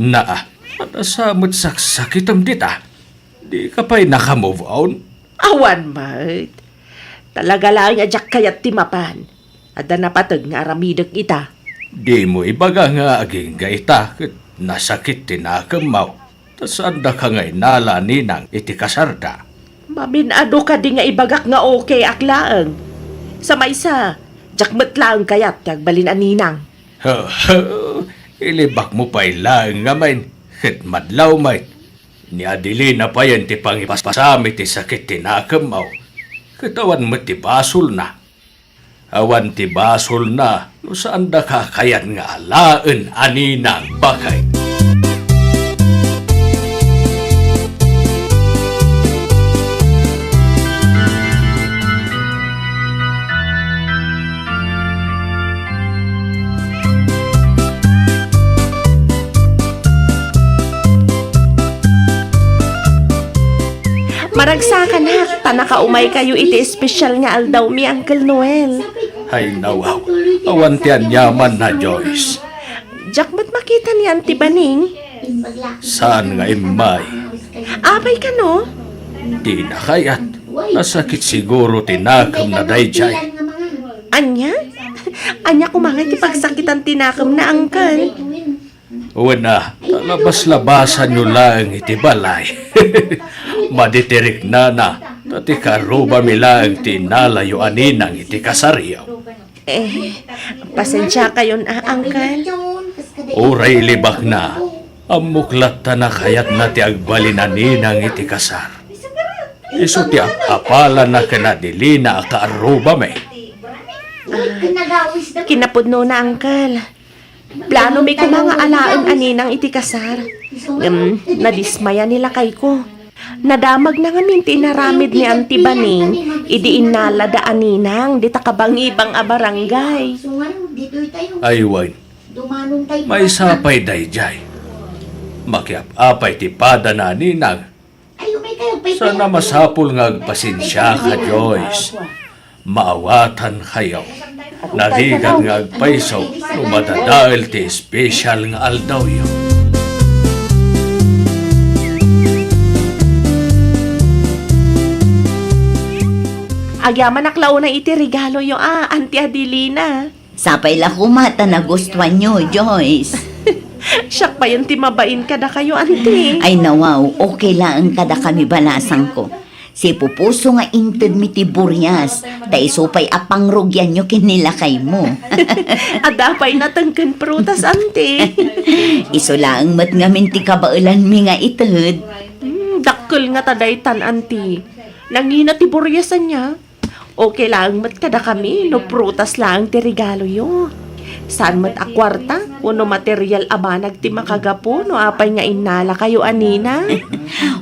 Naa, adda sa met saksakitem dita. Dika pay naka-move on? Awan met. Talaga laeng a diak kayat ti mapan. Adda napateg nga aramidek ita. Dimo ibaga nga agingga ita ket Nasakit ti nakemmo. Ta saandaka nga inala a ninang iti kasarda. Mamin-adu kadi nga ibagak nga okayak laeng. Sa maysa, diak met laeng kayat ti agbalin a ninang. Ilibakmo pay laeng ngamin, ket madlaw met. Ni Adelina payen ti pangipaspasam iti sakit ti nakemmo. Ket awan met ti basolna. Awan ti basolna no saandaka kayat nga alaen a ninang, baket. Maragsakanak, ta nakaumaykayo iti espesyal nga aldawmi, Uncle Noel. Ay, nawaw. Awan ti aniamanna, Joyce. Diak met makita ni Auntie Baning. Saan nga immay? Apay kano? Dina kayat. Nasakit siguro ti nakemna daydiay. Ania? Ania koma ngay ti pagsakitan ti nakemna, Uncle? Wen a, ta labas-labasanyo laeng iti balay. Madi ti riknana, ta ti kaarrubami laeng ti inalayo a ninang iti kasaryo. Eh, pasensiakayon a, Uncle. Uray ilibakna, ammok latta a kayatna ti agbalin a ninang iti kasar. Isu ti ap-apalana ken Adelina a kaarrubami. Ah, kinapudnona, Uncle. Planomi koma nga alaen a ninang iti kasar. Ngem nadismaya ni lakayko. Nadamagna ngamin ti inaramid ni Auntie Baning idi innalada a ninang dita kabangibang a barangay. Ay wen, maysa pay daydiay. Makiap-apay ti padana a ninang. Sana masapul nga agpasensiaka, Joyce. Maawatankayo. Narigat nga agpayso no madadael ti espesyal nga aldawyo. Agyamanak la unay iti regaloyo a, Auntie Adelina. Sapay la koma ta nagustuanyo, Joyce. Siak payen ti mabain kadakayo, Auntie. Ay, nawaw, okay laeng kadakami, balasangko. Sipupuso nga intedmi ti burias, ta isu pay a pangrugianyo ken ni lakaymo. Adda pay nateng ken prutas, Auntie. Isu laeng met ngamin ti kabaelanmi nga ited. Hmm, dakkel ngata daytan, Auntie. Nangina ti burias ania? Okay laeng met kadakami no prutas laeng ti regaloyo. Saan met a kuarta wenno material a banag ti makagapu no apay nga innalakayo a ninang?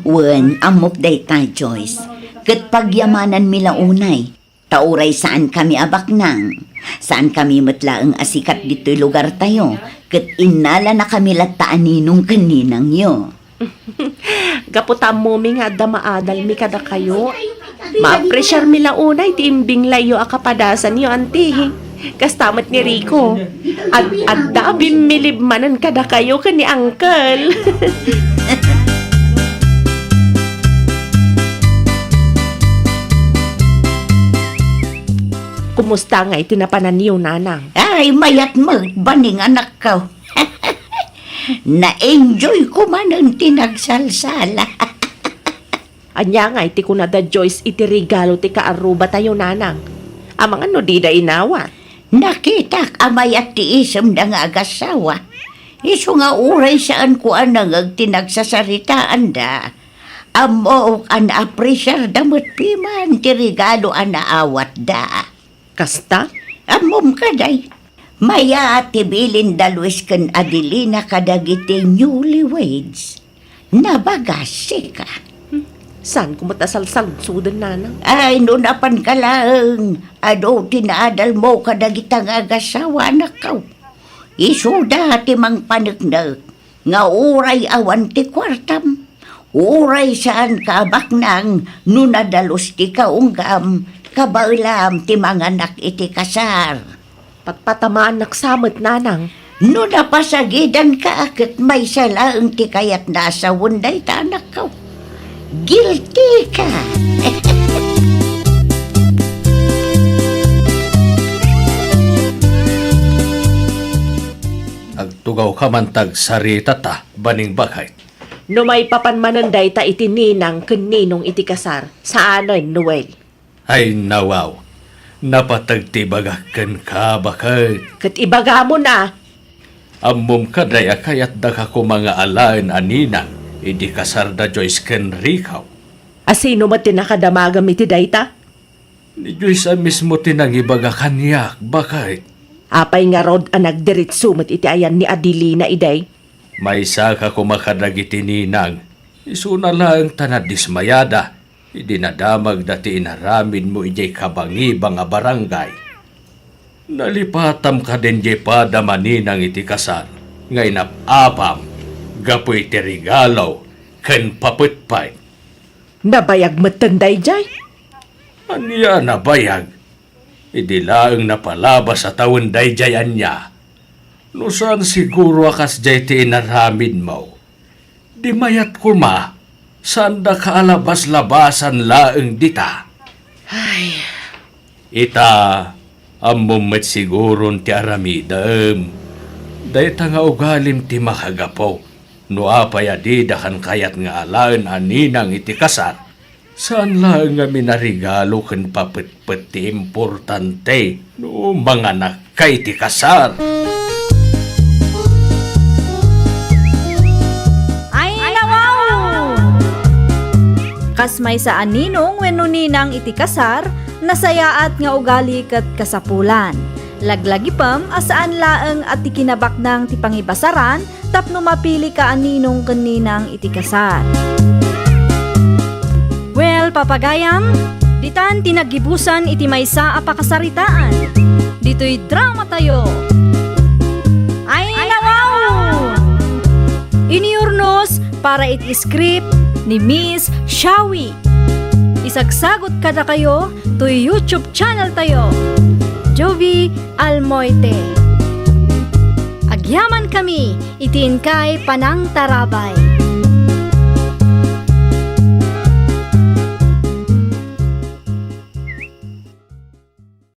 Wen, ammok dayta, Joyce. Ket pagyamananmi la unay. Ta uray saankami a baknang, saankami met laeng a sikat ditoy lugartayo, ket innalanakami latta a ninong ken ninangyo. Gapu ta ammomi nga adda maadalmi kadakayo, maapresiarmi la unay ti imbinglayyo a kapadasanyo, Auntie. Kasta met ni Rico, ad-adda a bimmilib manen kadakayo ken ni Uncle. Kumusta ngay ti napananyo, Nanang? Ay, mayat met, Baning, anakko. Na-enjoy ko manen ti nagsalsala. Ania ngay ti kunada Joyce iti regalo ti kaarrubatayo, Nanang? Amangan no dida inawat? Nakitak a mayat ti isemda nga agassawa. Isu nga uray saanko a nangeg ti nagsasaritaanda, ammok a naapresiarda met piman ti regalo a naawatda. Kasta? Ammom kadi, mayat ti bilinda Luis ken Adelina kadagiti newlyweds. Nabagas, sika. Hmm, saanko met a salsaludsoden, Nanang? Ay, no napanka laeng, adu ti naadalmo kadagita nga agassawa, anakko. Isuda ti mangpaneknek nga uray awan ti kuartam, uray saanka a baknang no nadalus ti kaunggam, kabaelam ti manganak iti kasar. Patpatamaannak sa met, Nanang. No napasagidanka, ket maysa laeng ti kayatna a sawen dayta, anakko. Guilty ka! Ag- Tugawka man ta agsaritata, baning baket. No maipapan manen dayta iti ninang ken ninong iti kasar, saanen, Noel. Ay, nawaw. Napateg ti ibagak kenka, baket. Ket ibagamon a. Ammom kadi a kayatdaka koma nga alaen a ninang idi kasar da Joyce ken Rico. A sino met ti nakadamagem iti dayta? Ni Joyce a mismo ti nangibaga kaniak, baket. Apay ngarud a nagdiritso met iti ayan ni Adelina idi? Maysaka koma kadagiti ninang, isuna laeng ta nadismayada idi nadamagda ti inaramidmo idiay kabangibang a barangay. Nalipatam kadin diay padam a ninang iti kasar nga inap-apam gapu iti regalo ken papetpet. Nabayag metten daydiay? Ania a nabayag? Idi laeng napalabas a tawen daydiay ania? No saan siguro a kasdiay ti inaramidmo, di mayat koma, saandaka a labas-labasan laeng dita. Ay. Ita, ammom met siguron ti aramidem. Dayta nga ugalim ti makagapu no apay a dida kan kayat nga alaen a ninang iti kasar. Saan laeng a minaregalo ken papetpet ti importante no manganakka iti kasar. Ay, nawaw! Kas maysa a ninong wenno ninang iti kasar, nasayaat nga ugali ket kasapulan. Laglagipem a saan laeng a ti kinabaknang ti pangibasaran tapno mapilika a ninong ken ninang iti kasar. Well, papagayam, ditan ti naggibusan iti maysa a pakasaritaan. Ditoy dramatayo. Ay, nawaw! Iniurnos para iti script ni Miss Shawi. Isagsagot kadakayo toy YouTube channel tayo, Jovie Almoite. Agyamankami iti inkay panangtarabay.